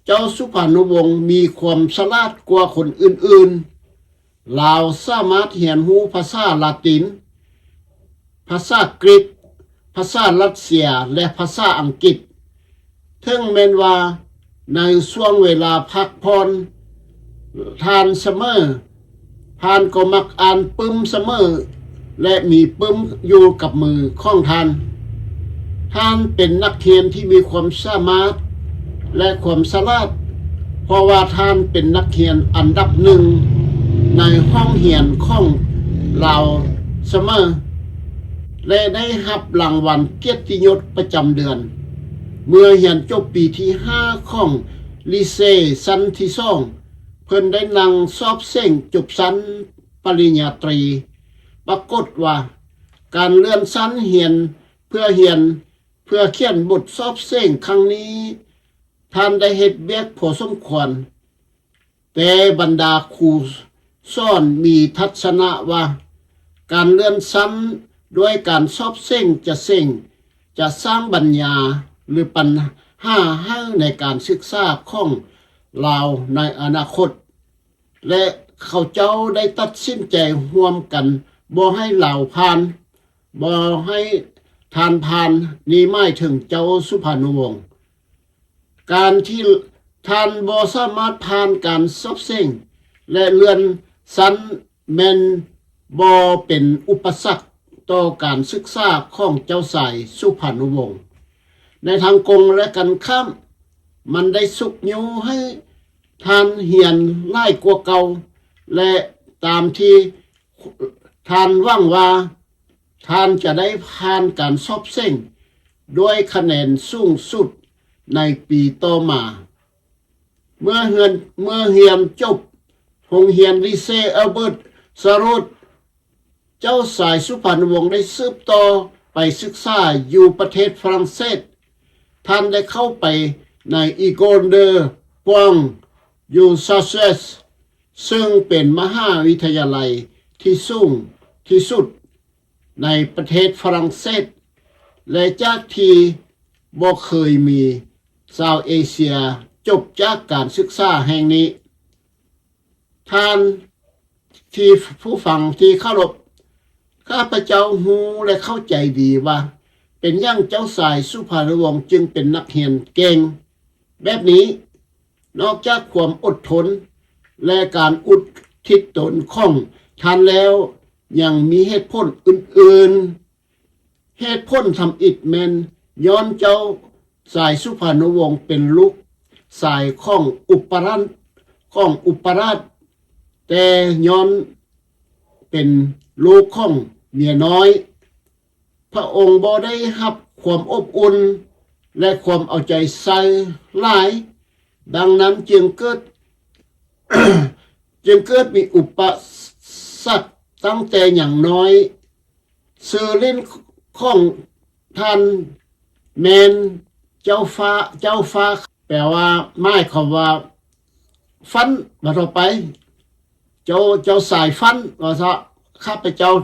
ເຈົ້າສຸພານຸວົງມີຄວາມສະຫຼາດກວ່າຄົນອື່ນໆ. ລາວສາມາດຮຽນຮູ້ພາສາລາຕິນ, ພາສາກຣີກ, ພາສາຣັດເຊຍ ແລະ ພາສາອັງກິດ. ເຖິງແມ່ນວ່າໃນຊ່ວງເວລາພັກຜ່ອນ ທ່ານສະເໝີ, ທ່ານກໍມັກອ່ານປຶ້ມສະເໝີ ແລະ ມີປຶ້ມຢູ່ກັບມືຂອງທ່ານ. ທ່ານເປັນນັກຮຽນທີ່ມີຄວາມສາມາດ ແລະ ຄວາມສະຫຼາດ, ເພາະວ່າທ່ານເປັນນັກຮຽນອັນດັບໜຶ່ງໃນຫ້ອງຮຽນຂອງລາວສະເໝີ ແລະ ໄດ້ຮັບລາງວັນກຽດຕິຍົດປະຈຳເດືອນ. ເມື່ອຮຽນຈົບປີທີຫ້າຂອງລີເຊຊັ້ນທີສອງ, ເພິ່ນໄດ້ນັ່ງສອບເສັງຈົບຊັ້ນປະລິນຍາຕີ. ປາກົດວ່າການເລື່ອນຊັ້ນຮຽນເພື່ອຮຽນ ເພື່ອຂຽນບົດສອບເສັງຄັ້ງນີ້, ທ່ານໄດ້ເຮັດວຽກພໍສົມຄວນ, ແຕ່ບັນດາຄູສອນມີທັດສະນະວ່າ ການເລື່ອນຊັ້ນດ້ວຍການສອບເສັງຈະເສັງ, ຈະສ້າງບັນຍາ ຫຼື ປັນຫາໃຫ້ໃນການສຶກສາຂອງລາວໃນອະນາຄົດ. ແລະ ເຂົາເຈົ້າໄດ້ຕັດສິນໃຈຮ່ວມກັນບໍ່ໃຫ້ລາວຜ່ານ, ບໍ່ໃຫ້ທ່ານຜ່ານ, ນີ້ໝາຍເຖິງເຈົ້າສຸພານຸວົງ. ການທີ່ທ່ານບໍ່ສາມາດຜ່ານການສອບເສັງ ແລະ ເລື່ອນຊັ້ນແມ່ນບໍ່ເປັນອຸປະສັກຕໍ່ການສຶກສາຂອງເຈົ້າຊາຍສຸພານຸວົງ. ໃນທາງກົງແລະກັນຂ້າມ, ມັນໄດ້ຊຸກຍູ້ໃຫ້ທ່ານຮຽນຫຼາຍກວ່າເກົ່າ ແລະ ຕາມທີ່ທ່ານຫວັງວ່າທ່ານຈະໄດ້ຜ່ານການສອບເສັງດ້ວຍຄະແນນສູງສຸດໃນປີຕໍ່ມາ. ເມື່ອຮຽນ, ເມື່ອຮຽນຈົບໂຮງຮຽນລີເຊແອວເບີດ ຊາຣອດ, ເຈົ້າຊາຍສຸພານຸວົງໄດ້ສືບຕໍ່ໄປສຶກສາຢູ່ປະເທດຝຣັ່ງເສດ. ທ່ານໄດ້ເຂົ້າໄປໃນ École de Pointe ຢູ່ Sussex, ເຊິ່ງເປັນມະຫາວິທະຍາໄລທີ່ສູງທີ່ສຸດໃນປະເທດຝຣັ່ງເສດ ແລະ ຈາກທີ່ບໍ່ເຄີຍມີຊາວເອເຊຍຈົບຈາກການສຶກສາແຫ່ງນີ້. ທ່ານທີ່ ຜູ້ຟັງທີ່ເຄົາລົບ, ຂ້າພະເຈົ້າຮູ້ ແລະ ເຂົ້າໃຈດີວ່າ ເປັນຫຍັງເຈົ້າຊາຍສຸພານຸວົງຈຶ່ງເປັນນັກຮຽນເກັ່ງແບບນີ້. ນອກຈາກຄວາມອົດທົນ ແລະ ການອຸທິດຕົນຂອງທ່ານແລ້ວ, ຍັງມີເຫດຜົນອື່ນໆ. ເຫດຜົນທຳອິດແມ່ນຍ້ອນເຈົ້າຊາຍສຸພານຸວົງເປັນລູກຊາຍຂອງອຸປະລາດ, ຂອງອຸປະລາດ, ແຕ່ຍ້ອນເປັນລູກຂອງເມຍນ້ອຍ, ພະອົງບໍ່ໄດ້ຮັບຄວາມອົບອຸ່ນ ແລະ ຄວາມເອົາໃຈໃສ່ຫຼາຍ, ດັ່ງນັ້ນຈຶ່ງເກີດ, ຈຶ່ງເກີດມີອຸປະສັກຕັ້ງແຕ່ຍັງນ້ອຍ. ຊື່ຫຼິ້ນຂອງທ່ານແມ່ນເຈົ້າຟ້າ, ເຈົ້າຟ້າ ແປວ່າ ໝາຍຄວາມວ່າ ຟັນ ວ່າຕໍ່ໄປ ເຈົ້າ, ເຈົ້າຊາຍຟັນ ວ່າຊະ. ຂ້າພະເຈົ້າ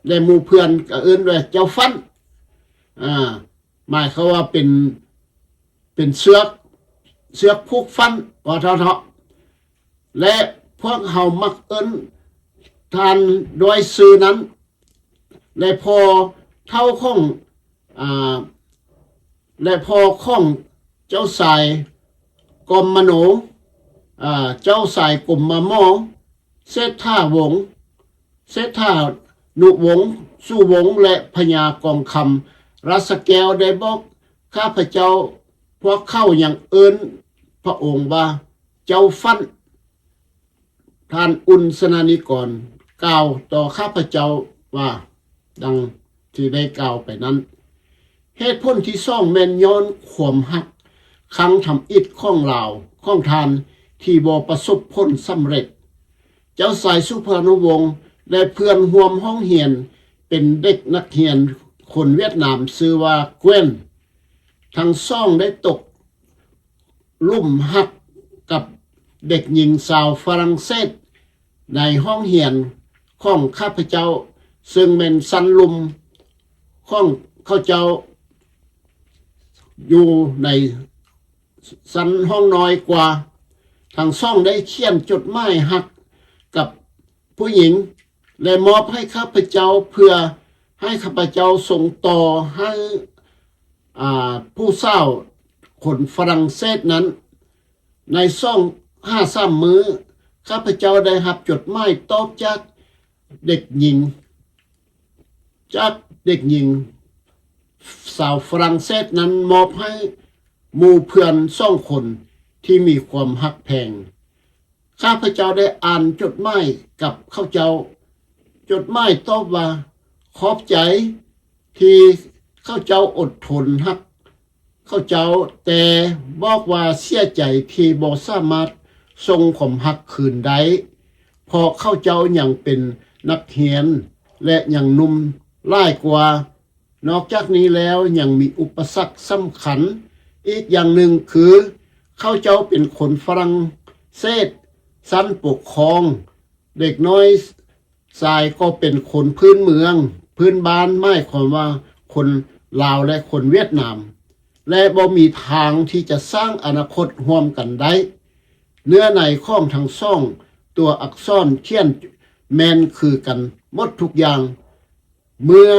ແລະ ໝູ່ເພື່ອນກໍເອີ້ນວ່າເຈົ້າຟັນ, ອາ ໝາຍຄວາມວ່າເປັນ, ເປັນເຊືອກ, ເຊືອກຜູກຟັນ ວ່າເຖາະ. ແລະ ພວກເຮົາມັກເອີ້ນທ່ານດ້ວຍຊື່ນັ້ນ. ແລະ ພໍ່ເຖົ້າຂອງ, ອາ, ແລະ ພໍ່ຂອງເຈົ້າຊາຍກອມມະໂນ, ອາ, ເຈົ້າຊາຍກົມມະໝໍ, ເສດຖາວົງ, ເສດຖານຸວົງ, ສຸວົງ ແລະ ພະຍາກອງຄຳລາຊະແກ້ວໄດ້ບອກຂ້າພະເຈົ້າ, ພວກເຂົາຍັງເອີ້ນພະອົງວ່າເຈົ້າຟັນ. ທ່ານອຸ່ນສະນະນິກອນກ່າວຕໍ່ຂ້າພະເຈົ້າວ່າ ດັ່ງທີ່ໄດ້ກ່າວໄປນັ້ນ. ເຫດຜົນທີສອງແມ່ນຍ້ອນຄວາມຮັກຄັ້ງທຳອິດຂອງລາວ, ຂອງທ່ານທີ່ບໍ່ປະສົບຜົນສຳເລັດ. ເຈົ້າຊາຍສຸພານຸວົງ ແລະ ເພື່ອນຮ່ວມຫ້ອງຮຽນເປັນເດັກນັກຮຽນຄົນຫວຽດນາມຊື່ວ່າ Gwen. ທັງສອງໄດ້ຕົກ ຫຼົມຮັກກັບເດັກຍິງຊາວຝຣັ່ງເສດໃນຫ້ອງຮຽນຂອງຂ້າພະເຈົ້າ, ເຊິ່ງແມ່ນຊັ້ນລຸ່ມຂອງເຂົາເຈົ້າຢູ່ໃນຊັ້ນຫ້ອງນ້ອຍກວ່າ. ທັງສອງໄດ້ຂຽນຈົດໝາຍຮັກກັບຜູ້ຍິງ ແລະ ມອບໃຫ້ຂ້າພະເຈົ້າ ເພື່ອໃຫ້ຂ້າພະເຈົ້າສົ່ງຕໍ່ໃຫ້ ອາ ຜູ້ສາວຄົນຝຣັ່ງເສດນັ້ນ. ໃນສອງຫາສາມມື້ ຂ້າພະເຈົ້າໄດ້ຮັບຈົດໝາຍຕອບຈາກເດັກຍິງ, ຈາກເດັກຍິງສາວຝຣັ່ງເສດນັ້ນ ມອບໃຫ້ໝູ່ເພື່ອນສອງຄົນທີ່ມີຄວາມຮັກແພງ. ຂ້າພະເຈົ້າໄດ້ອ່ານຈົດໝາຍກັບເຂົາເຈົ້າ. ຈົດໝາຍຕອບວ່າ ຂອບໃຈທີ່ເຂົາເຈົ້າອົດທົນຮັກເຂົາເຈົ້າ, ແຕ່ບອກວ່າເສຍໃຈທີ່ບໍ່ສາມາດສົ່ງຄວາມຮັກຄືນໄດ້, ເພາະເຂົາເຈົ້າຍັງເປັນນັກຮຽນ ແລະ ຍັງໜຸ່ມຫຼາຍກວ່າ. ນອກຈາກນີ້ແລ້ວ ຍັງມີອຸປະສັກສຳຄັນອີກຢ່າງໜຶ່ງຄື ເຂົາເຈົ້າເປັນຄົນຝຣັ່ງເສດຊັ້ນປົກຄອງ, ເດັກນ້ອຍຊາຍກໍເປັນຄົນພື້ນເມືອງ, ພື້ນບ້ານ, ໝາຍຄວາມວ່າຄົນລາວ ແລະ ຄົນຫວຽດນາມ, ແລະ ບໍ່ມີທາງທີ່ຈະສ້າງອະນາຄົດຮ່ວມກັນໄດ້. ເນື້ອໃນຂອງທັງສອງຕົວອັກສອນຂຽນແມ່ນຄືກັນໝົດທຸກຢ່າງ. ເມື່ອ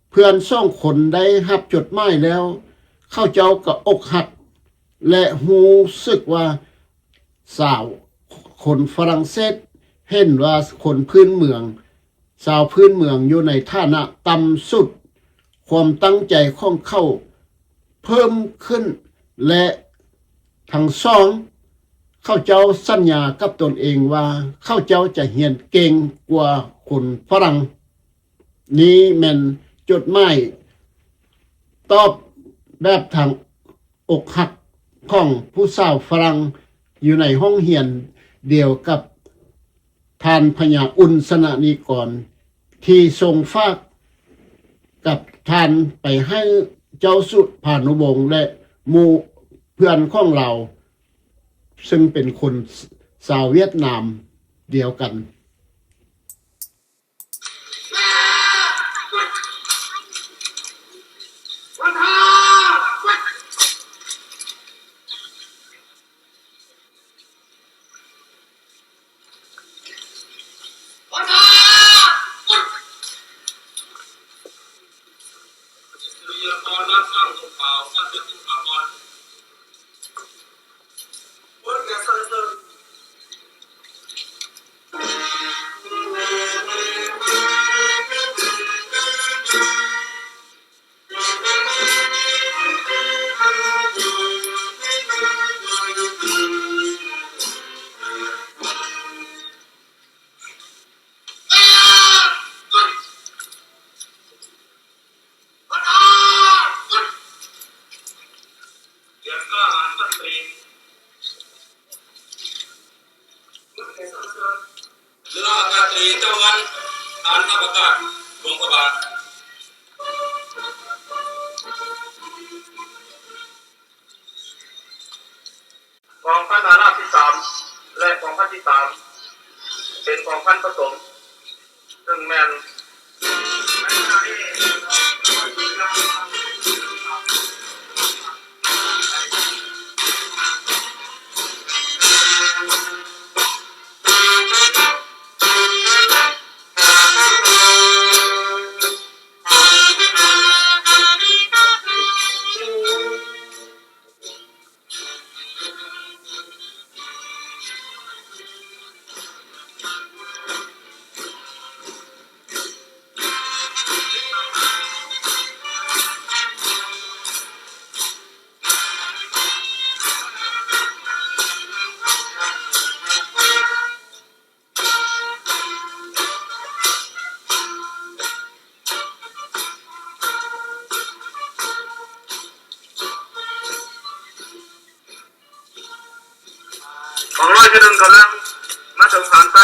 ເພື່ອນສອງຄົນໄດ້ຮັບຈົດໝາຍແລ້ວ, ເຂົາເຈົ້າກໍອົກຫັກ ແລະ ຮູ້ສຶກວ່າສາວຄົນຝຣັ່ງເສດເຫັນວ່າຄົນພື້ນເມືອງ, ຊາວພື້ນເມືອງຢູ່ໃນຖານະຕ່ຳສຸດ. ຄວາມຕັ້ງໃຈຂອງເຂົາເພີ່ມຂຶ້ນ ແລະ ທັງສອງເຂົາເຈົ້າສັນຍາກັບຕົນເອງວ່າເຂົາເຈົ້າຈະຮຽນເກັ່ງກວ່າຄົນຝຣັ່ງ. ນີ້ແມ່ນຈົດໝາຍຕອບແບບທາງອົກຫັກຂອງຜູ້ສາວຝຣັ່ງຢູ່ໃນຫ້ອງຮຽນດຽວກັບທ່ານພະຍາອຸ່ນ ສະນະນິກອນ ທີ່ສົ່ງຝາກກັບທ່ານໄປໃຫ້ເຈົ້າສຸພານຸວົງ ແລະ ໝູ່ເພື່ອນຂອງລາວ ເຊິ່ງເປັນຄົນຊາວຫວຽດນາມດຽວກັນ. ເຮືອອາກາດຕຣີ ເຈົ້າວັນ ອານາປະກາດ ຫຼວງພະບາງ. ກອງພັນອານາທີສາມ ແລະ ກອງພັນທີສາມ ເປັນກອງພັນປະຖົມ ຊຶ່ງແມ່ນ ກອງຮ້ອຍທີໜຶ່ງກຳລັງມາຈາກສານໄຊ.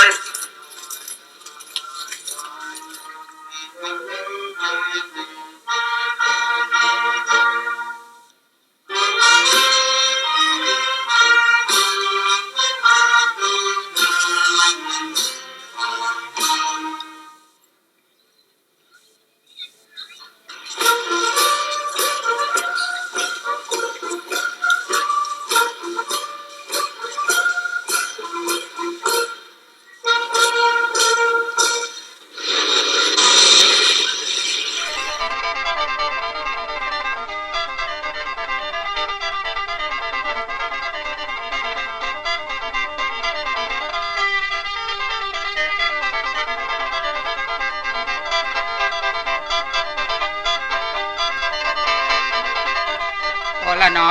ໂອລະໜໍ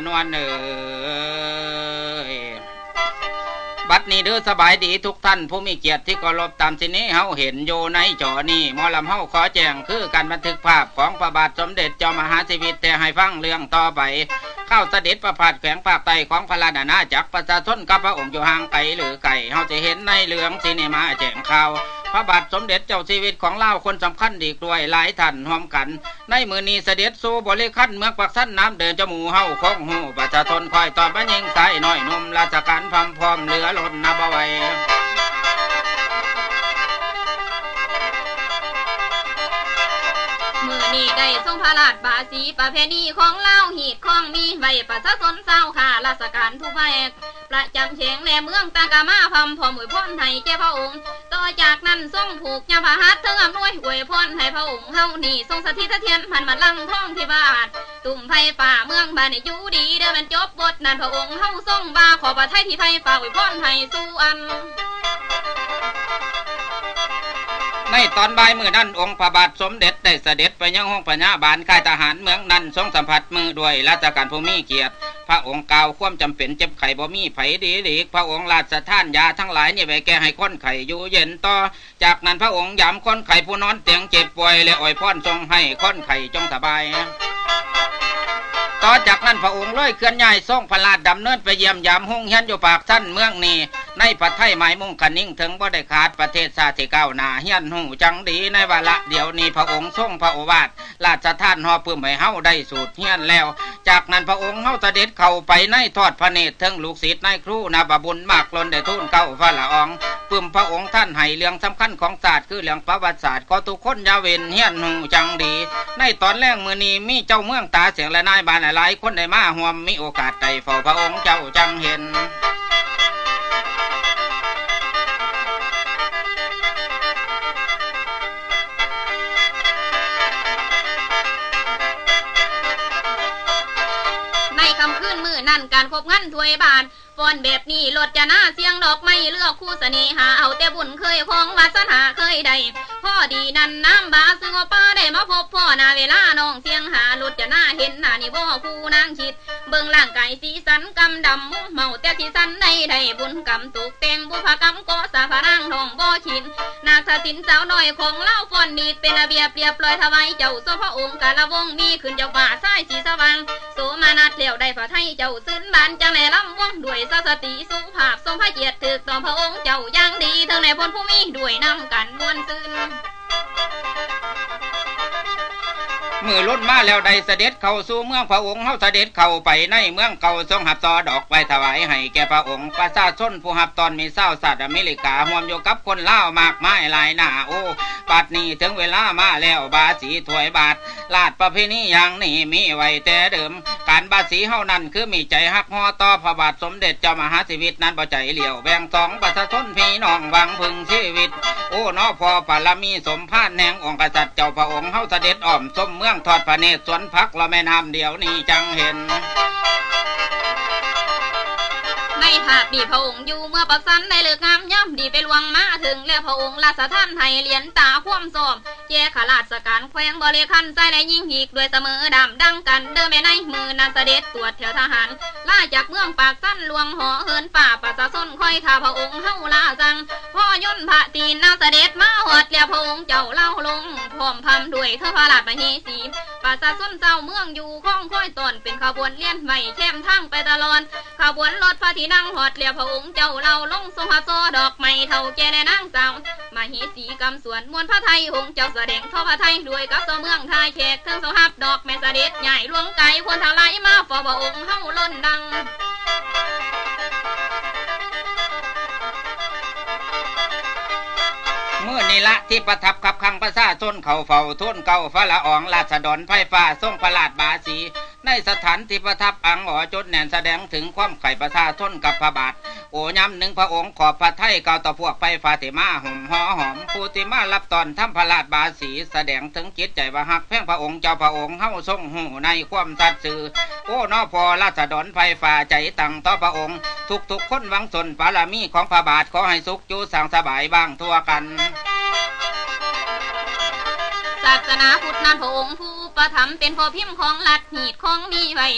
ນວນເອີຍ. ບັດນີ້ເດີ ສະບາຍດີທຸກທ່ານຜູ້ມີກຽດທີ່ເຄົາລົບ. ຕາມທີ່ນີ້ເຮົາເຫັນຢູ່ໃນຈໍນີ້ ໝໍລຳເຮົາຂໍແຈ້ງ ຄືການບັນທຶກພາບຂອງພະບາດສົມເດັດເຈົ້າມະຫາຊີວິດ ແຕ່ໃຫ້ຟັງເລື່ອງຕໍ່ໄປ. ຄາວສະເດັດປະພາດແຂວງພາກໃຕ້ຂອງພະລາຊະອານາຈັກ ປະຊາຊົນກັບພະອົງຢູ່ຫ່າງໄກຫຼືໃກ້ ເຮົາຈະເຫັນໃນເລື່ອງທີ່ນີ້ມາແຈ້ງຂ່າວ ພະບາດສົມເດັດເຈົ້າຊີວິດຂອງລາວຄົນສຳຄັນອີກດ້ວຍຫຼາຍທ່ານຮ່ວມກັນ. ໃນມື້ນີ້ສະເດັດສູ່ບໍລິຄັນເມືອງປາກຊັນນ້ຳເດີນ ເຈົ້າໝູ່ເຮົາຄົງຮູ້ ປະຊາຊົນຄອຍຕ້ອນມາຍິງຊາຍນ້ອຍໜຸ່ມລາຊະການພ້ອມໆເຫຼືອລົ້ນນັບບໍ່ໄຫວ. ມື້ນີ້ໄດ້ຊົງພະລາດບາສີ ປະເພນີຂອງລາວ ຮີດຄອງມີໄວ້ປະຊາຊົນຊາວຂ້າລາຊະການທຸກພະແຫກ ປະຈຳແຂວງ ແລະ ເມືອງຕ່າງກະມາ ພ້ອມພ້ອມອວຍພອນໃຫ້ແກ່ພະອົງ. ຕໍ່ຈາກນັ້ນຊົງຜູກຍາພະຫັດ ເຖິງອຳນວຍອວຍພອນໃຫ້ພະອົງເຮົານີ້ ຊົງສະຖິດສະຖຽນ ພັນບັນລັງທອງພິບາດ ຕຸ້ມໄຟຟ້າເມືອງບ້ານໃຫ້ຢູ່ດີເດີ. ແມ່ນຈົບບົດນັ້ນ ພະອົງເຮົາຊົງວ່າ ຂໍພະໄທທີ່ໄຟຟ້າອວຍພອນໃຫ້ສູ່ອັນ. ໃນຕອນບ່າຍມື້ນັ້ນ ອົງພະບາດສົມເດັດໄດ້ສະເດັດໄປຍັງໂຮງພະຍາບານຄ້າຍທະຫານເມືອງນັ້ນ ຊົງສຳຜັດມືດ້ວຍລາຊະການຜູ້ມີກຽດ. ພະອົງກ່າວຄວາມຈຳເປັນເຈັບໄຂ້ບໍ່ມີໃຜດີຫຼີກ. ພະອົງລາຊະທານຢາທັງຫຼາຍນີ້ໄວ້ແກ່ໃຫ້ຄົນໄຂ້ຢູ່ເຢັນຕໍ່. ຈາກນັ້ນພະອົງຢາມຄົນໄຂ້ຜູ້ນອນຕຽງເຈັບປ່ວຍ ແລະ ອວຍພອນສົ່ງໃຫ້ຄົນໄຂ້ຈົ່ງສະບາຍ. ຕໍ່ຈາກນັ້ນພະອົງເລີຍເຄື່ອນຍ້າຍຊົງພະລາດດຳເນີນໄປຢ້ຽມຢາມໂຮງຮຽນຢູ່ປາກຊັນເມືອງນີ້ ໃນພະໄທໝາຍມຸງຄະນິງ ເຖິງບໍ່ໄດ້ຂາດປະເທດຊາດທີ່ກ້າວໜ້າ ຮຽນຮູ້ຈັ່ງດີ. ໃນວາລະດຽວນີ້ພະອົງຊົງພະໂອວາດ ລາຊະທານຫໍປຶ້ມໃຫ້ເຮົາໄດ້ສູດຮຽນແລ້ວ. ຈາກນັ້ນພະອົງເຮົາສະເດັດເຂົ້າໄປໃນທອດພະເນດ ເຖິງລູກສິດນາຍຄູນາບະບຸນມາກລົ້ນໄດ້ທູນເກົ້າຟ້າລະອອງ ປຶ້ມພະອົງທ່ານໃຫ້ເລື່ອງສຳຄັນຂອງຊາດ ຄືເລື່ອງປະຫວັດສາດ ຂໍທຸກຄົນຢ່າເວັ້ນຮຽນຮູ້ຈັ່ງດີ. ໃນຕອນແລງມື້ນີ້ມີເຈົ້າເມືອງຕາແສງ ແລະ ນາຍບ້ານຫຼາຍໆຄົນໄດ້ມາຮ່ວມ ມີໂອກາດໄດ້ເຝົ້າພະອົງເຈົ້າຈັ່ງເຫັນ. ໃນຄ່ຳຄືນມື້ນັ້ນ ການຄົບງານຖ້ວຍບາດ ຟ້ອນແບບນີ້ລົດຈະນາ ສຽງດອກໄມ້ເລືອກຄູ່ສະເໜ່ຫາ ເອົາແຕ່ບຸນເຄີຍຄອງ ວາສະໜາເຄີຍໄດ້ ພໍດີນັ້ນນ້ຳບາ ຊຶ່ງໂອປາໄດ້ມາພົບພໍ້ ໜ້າເວລານ້ອງສຽງຫາ ລົດຈະນາເຫັນໜ້ານີ້ບໍ່ ຄູ່ນາງຄິດ ເບິ່ງຮ່າງກາຍສີສັນກຳດຳມຸມເມົາ ແຕ່ທີ່ສັນໃດໄດ້ບຸນກຳຕົກແຕ່ງ ບຸບພະກຳກໍ່ສ້າງພະນາງນ້ອງບໍ່ຂິນ ນາກສະສິນສາວນ້ອຍຂອງລາວຟ້ອນດີດ ເປັນລະບຽບລຽບລ້ອຍ ຖວາຍເຈົ້າຊົມພະອົງກາລະວົງ ມີຂຶ້ນເຈົ້າຟ້າຊາຍສີສະຫວ່າງ ໂສມະນັດແລ້ວໄດ້ພະໄທເຈົ້າຊື່ນບານ ຈັ່ງໄດ້ລຳວົງດ້ວຍສະສະຕີສຸພາບ ສົມພະກຽດຖືກຕ້ອງພະອົງເຈົ້າຢ່າງດີ ເຖິງໄດ້ພົ້ນຜູ້ມີດ້ວຍນຳກັນມ່ວນຊື່ນ. ມື້ລຸນມາແລ້ວໄດ້ສະເດັດເຂົ້າສູ່ເມືອງ ພະອົງເຮົາສະເດັດເຂົ້າໄປໃນເມືອງເກົ່າ ຊົງຮັບຊໍດອກໄຫວ້ຖວາຍໃຫ້ແກ່ພະອົງ ປະຊາຊົນຜູ້ຮັບຕ້ອນມີຊາວຊາດອາເມລິກາ ຮ່ວມຢູ່ກັບຄົນລາວມາກມາຍຫຼາຍໜ້າ. ໂອ້ ບັດນີ້ເຖິງເວລາມາແລ້ວ ບາສີຖວາຍບາດ ລາດປະເພນີຢ່າງນີ້ມີໄວ້ແຕ່ເດີມ ການບາສີເຮົານັ້ນຄືມີໃຈຮັກຮໍຕໍ່ພະບາດສົມເດັດເຈົ້າມະຫາຊີວິດ ນັ້ນບໍ່ໃຈຫຼຽວແບ່ງສອງ ປະຊາຊົນພີ່ນ້ອງຫວັງເພິ່ງຊີວິດ. ໂອ້ ເນາະ ພໍບາລະມີສົມພານແຫ່ງອົງກະສັດເຈົ້າ ພະອົງເຮົາສະເດັດອ້ອມຊົມເມືອງ ທອດພະເນດສວນຜັກລະແມ່ນ້ຳ ດຽວນີ້ຈັ່ງເຫັນ. ໃນພາບນີ້ພະອົງຢູ່ເມືອງປາກຊັນ ໄດ້ເລີກງາມຍາມດີໄປລ່ວງມາເຖິງ ແລະ ພະອົງລາຊະທານໃຫ້ຫຼຽນຕາຄວາມຊອບ ແກ່ຂ້າລາຊະການແຂວງບໍລິຄັນ ຊາຍ ແລະ ຍິງອີກດ້ວຍສະເໝີດຳດັ່ງກັນເດີແມ່ໃນ. ມື້ນັ້ນສະເດັດຕວດແຖວທະຫານ ລາຈາກເມືອງປາກຊັນ ລ່ວງຫໍເຫີນຟ້າ ປະຊາຊົນຄອຍຖ້າພະອົງເຮົາລາສັ່ງ ພໍຍົນພະຕີນນາງສະເດັດມາຮອດແລ້ວ ພະອົງເຈົ້າລາວລົງ ພ້ອມພຳດ້ວຍເທີພະລາດມະເຫສີ ປະຊາຊົນຊາວເມືອງຢູ່ຄອງຄອຍຕ້ອນ ເປັນຂະບວນລຽນໄວ້ແຄມທາງໄປຕະຫຼອດ. ຂະບວນລົດພະທີ່ນັ່ງຮອດແລ້ວ ພະອົງເຈົ້າລາວລົງ ຊົງຮັບຊໍດອກໄມ້ເຖົ້າແກ່ແລະນາງສາວ ມະເຫສີກຳສວນ ມ່ວນພະໄທ ອົງເຈົ້າສະແດງທໍພະໄທ ດ້ວຍກັບຊາວເມືອງທ່າແຂກ ເຖິງຊອງຮັບດອກໄມ້ສະເດັດ ຍ້າຍຫຼວງກາຍ ຄົນທັງຫຼາຍມາເຝົ້າພະອົງເຮົາລົ້ນດັງ. ມື້ນີ້ລະທີ່ປະທັບຄັບຂັງປະຊາຊົນເຂົ້າເຝົ້າທູນເກົ້າ ພະລະອອງລາຊະດອນໄພຟ້າ ຊົງພະລາດບາສີ ໃນສະຖານທີ່ປະທັບອັງຫໍ ຈຸດແໜ້ນສະແດງເຖິງຄວາມໃຄ່ປະຊາຊົນກັບພະບາດ. ໂອ ຍາມໜຶ່ງພະອົງຂອບພະໄທກ່າວຕໍ່ພວກໄພຟ້າທີ່ມາໂຮມຫໍຫອມ ຜູ້ທີ່ມາຮັບຕ້ອນທຳພະລາດບາສີ ສະແດງເຖິງຈິດໃຈວ່າຮັກແພງພະອົງເຈົ້າ ພະອົງເຮົາຊົງຮູ້ໃນຄວາມສັດຊື່. ໂອ ເນາະ ພໍລາຊະດອນໄພຟ້າໃຈຕັ້ງຕໍ່ພະອົງ ທຸກໆຄົນຫວັງສົນບາລະມີຂອງພະບາດ ຂໍໃຫ້ສຸກຢູ່ສ້າງສະບາຍບາງທົ່ວກັນ. ສາສະໜາພຸດນັ້ນພະອົງຜູ້ ປະຖຳເປັນພໍ່ພິມຂອງລັດ ຮີດຄອງມີໄວ້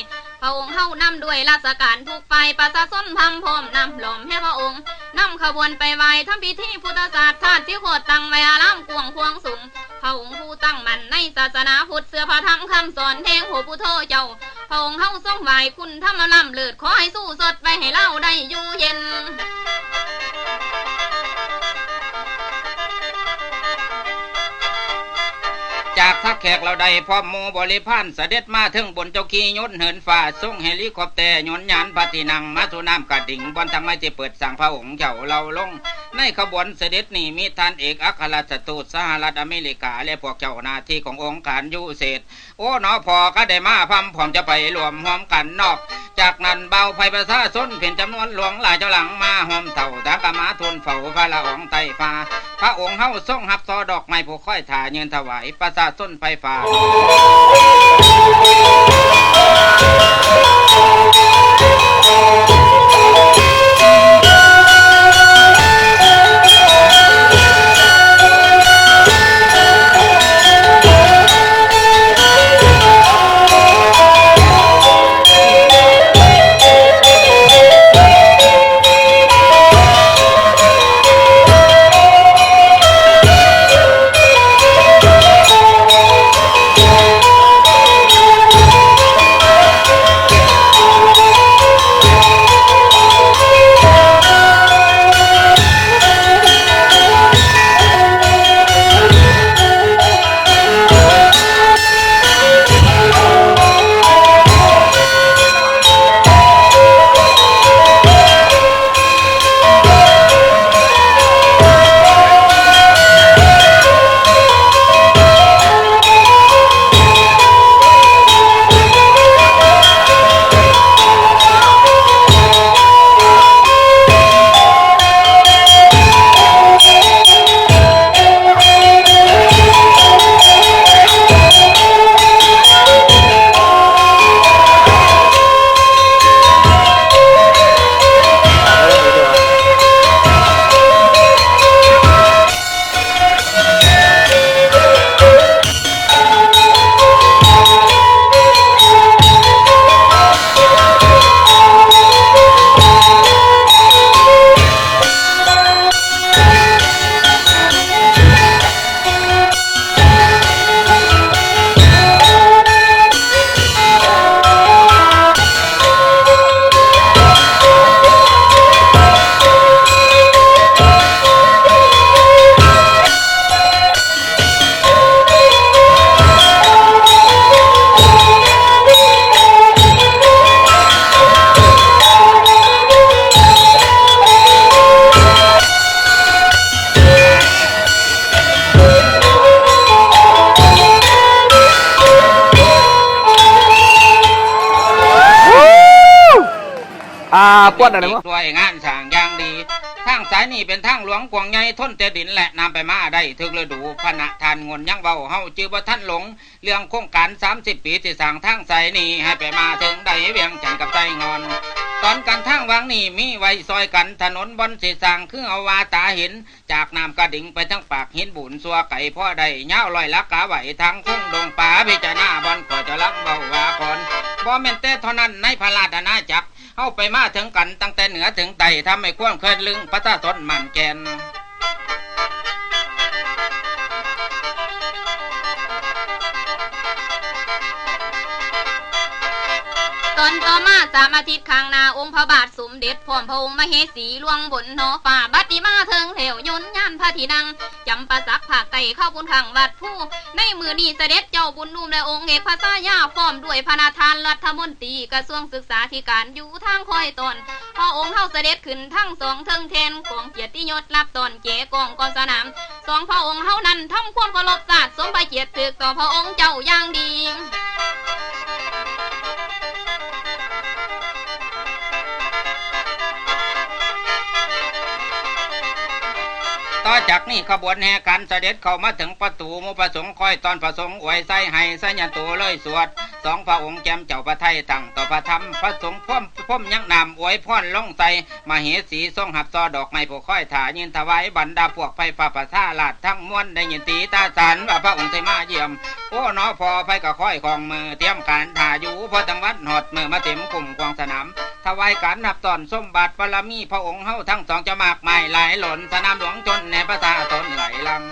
ພະອົງເຮົານຳດ້ວຍລາຊະການທຸກຝ່າຍ ປະຊາຊົນພຳພ້ອມນຳລ້ອມແຫ່ພະອົງ ນຳຂະບວນໄປໄຫວ້ທຳພິທີພຸດທະສາດ ທາດສີໂຄດຕັ້ງໄວ້ອາລາມກວ້າງຂວາງສູງ ພະອົງຜູ້ຕັ້ງໝັ້ນໃນສາສະໜາພຸດ ເຊື່ອພະທຳຄຳສອນແຫ່ງພະພຸດໂທເຈົ້າ ພະອົງເຮົາຊົງໄຫວ້ຄຸນທຳລຳເລີດ ຂໍໃຫ້ຊູ້ຊົດໄວ້ໃຫ້ລາວໄດ້ຢູ່ເຢັນ. ຈາກທ່າແຂກລາວໄດ້ພ້ອມໝູ່ບໍລິພານ ສະເດັດມາເທິງບົນເຈົ້າຂີ່ຍົນເຫີນຟ້າ ຊົງເຮລີຄອບແຕຍົນຍານພະທີ່ນັ່ງມາສູ່ນ້ຳກະດິງ ບ່ອນທາງໃໝ່ທີ່ເປີດສ້າງພະອົງເຈົ້າລາວລົງ. ໃນຂະບວນສະເດັດນີ້ມີທ່ານເອກອັກຄະລັດຖະທູດສະຫະລັດອາເມລິກາ ແລະ ພວກເຈົ້າໜ້າທີ່ຂອງອົງການຢູເສດ ໂອ ເນາະ ພໍກະໄດ້ມາພຳພ້ອມຈະໄປລວມຮ່ວມກັນນອກ. ຈາກນັ້ນບ່າວໄພປະຊາຊົນເປັນຈຳນວນຫຼວງຫຼາຍເຈົ້າຫຼັງມາຮ່ວມເຕົ້າ ຕ່າງກະມາທູນເຝົ້າພະລະອອງໄຕ້ຟ້າ ພະອົງເຮົາຊົງຮັບຊໍດອກໄມ້ຜູ້ຄອຍຖ້າຍື່ນຖວາຍປະຊາຊົນໄພຟ້າ. ອາ ປວດໄດ້ບໍ່? ດ້ວຍງານສ້າງຢ່າງດີ ທາງສາຍນີ້ເປັນທາງຫຼວງກວ້າງໃຫຍ່ ທົນແຕ່ດິນ ແລະ ນ້ຳໄປມາໄດ້ທຸກລະດູ. ພະນະທ່ານງຸນຍັງເວົ້າ ເຮົາຈື່ບໍ່ທັນຫຼົງ ເລື່ອງໂຄງການສາມສິບປີ ທີ່ສ້າງທາງສາຍນີ້ ໃຫ້ໄປມາເຖິງໃດ ວຽງຈັນກັບໄຊງ່ອນ. ຕອນການທາງຫວ່າງນີ້ ມີໄວ້ຊ່ອຍກັນ ຖະໜົນບ່ອນຊິສ້າງ ຄືເຮົາວ່າຕາເຫັນ ຈາກນ້ຳກະດິງໄປທາງປາກຫີນບູນ ຊົ່ວໄກພໍໄດ້ ຍາວຮ້ອຍຫຼັກກາໄວ້ທາງເທິງດົງປ່າ ພິຈາລະນາບ່ອນ ຂ້ອຍຈະລຳເວົ້າວ່າກ່ອນ. ບໍ່ແມ່ນແຕ່ເທົ່ານັ້ນ ໃນພະລາຊະອານາຈັກ ເຮົາໄປມາເຖິງກັນ ຕັ້ງແຕ່ເໜືອເຖິງໃຕ້ ທຳໃຫ້ຄວາມເຄີຍລຶງ ປະຊາຊົນໝັ້ນແກ່ນ. ຕອນຕໍ່ມາສາມອາທິດຂ້າງໜ້າ ອົງພະບາດ ສົມເດັດ ພ້ອມພະອົງມະເຫສີ ຫຼວງບົນຫໍຟ້າ ບັດນີ້ມາເຖິງແລ້ວ ຍົນຍານພະທີ່ນັ່ງ ຈຳປາສັກພາກໃຕ້ ເຂົ້າບຸນຂ້າງວັດພູ. ໃນມື້ນີ້ສະເດັດເຈົ້າບຸນນຸ່ມ ແລະ ອົງເອກພະຊາຍາ ພ້ອມດ້ວຍພະນະທ່ານລັດຖະມົນຕີກະຊວງສຶກສາທິການ ຢູ່ທາງຄອຍຕ້ອນ. ພະອົງເຮົາສະເດັດຂຶ້ນທັງສອງເທິງແທ່ນ ກອງກຽດຕິຍົດຮັບຕ້ອນ ແຈກອງກອນສະໜາມ. ສອງພະອົງເຮົານັ້ນທຳຄວາມເຄົາລົບຊາດ ສົມພະກຽດຖືກຕໍ່ພະອົງເຈົ້າຢ່າງດີ. ຕໍ່ຈາກນີ້ຂະບວນແຫ່ການສະເດັດເຂົ້າມາເຖິງປະຕູ ໝູ່ພະສົງຄອຍຕ້ອນ ພະສົງອວຍໄຊໃຫ້ໄຊຍະໂຕເລີຍສວດ. ສອງພະອົງແຈ່ມເຈົ້າພະໄທຕັ້ງຕໍ່ພະທຳ ພະສົງພົມ ພົມຍັງນາມອວຍພອນລົງໃສ່ ມະເຫສີຊົງຮັບຊໍດອກໄມ້ຜູ້ຄອຍຖ້າ ຍິນຖະຫວາຍບັນດາພວກໄພຟ້າປະຊາລາດທັງມວນ ໄດ້ຍິນຕີຕາສານວ່າພະອົງໄທມາຢ້ຽມ. ໂອ້ ໜໍພໍ່ ໃຜກໍຄອຍຂອງມື ຕຽມການຖ້າຢູ່ ພໍຕັ້ງວັນຮອດມື້ ມາເຕັມຄຸ້ມກວ້າງສະໜາມ ຖະຫວາຍການຮັບຕ້ອນ ຊົມບາດບາລະມີ ພະອົງເຮົາທັງສອງຈະມາກມາຍຫຼາຍຫຼົນ ສະໜາມຫຼວງຊົນແດ່ປະຊາຊົນຫຼາຍຫຼັງ.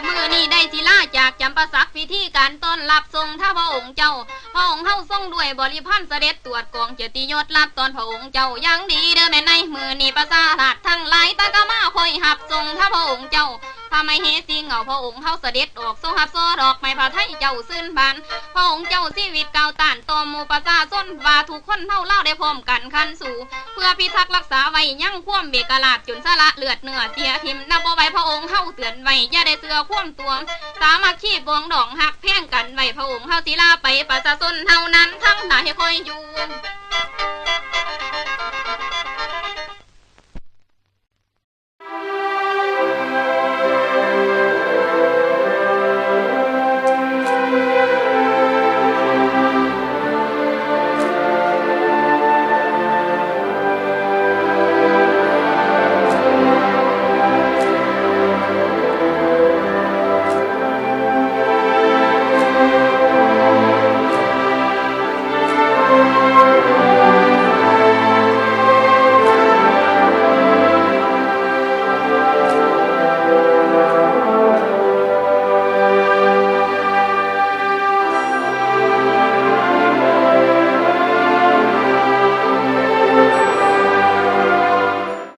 ມື້ນີ້ໄດ້ສິລາຈາກຈຳປາສັກ ພິທີການຕ້ອນຮັບສົ່ງຖ້າພະອົງເຈົ້າ. ພະອົງເຮົາຊົງດ້ວຍບໍລິພັນສະເດັດຕວດກອງກຽດຕິຍົດ ຮັບຕ້ອນພະອົງເຈົ້າຢ່າງດີເດີແມ່ນໃນ. ມື້ນີ້ປະຊາລາດທັງຫຼາຍ ຕ່າງກໍມາຄອຍຮັບສົ່ງຖ້າພະອົງເຈົ້າ. ພະມະເຫສີເຫງົ້າພະອົງເຮົາສະເດັດອອກ ຊົງຮັບຊໍດອກໄມ້ພະໄທເຈົ້າຊື່ນບານ. ພະອົງເຈົ້າຊີວິດກ່າວຕ້ານຕໍ່ໝູ່ປະຊາຊົນ ວ່າທຸກຄົນເຮົາລາວໄດ້ພ້ອມກັນຂັນສູ້ ເພື່ອພິທັກລັກສາໄວ້ຍັງຄວາມເອກະລາດ ຈົນສະຫຼະເລືອດເນື້ອເສຍຖິ້ມ ນັບບໍ່ໄຫວ. ພະອົງເຮົາເຕືອນໄວ້ ຢ່າໄດ້ເຊື່ອຄວາມຕົວະ ສາມັກຄີປອງດອງ ຮັກແພງກັນໄວ້. ພະອົງເຮົາສິລາໄປ ປະຊາຊົນເຮົານັ້ນທັງຫຼາຍໃຫ້ຄອຍຢູ່.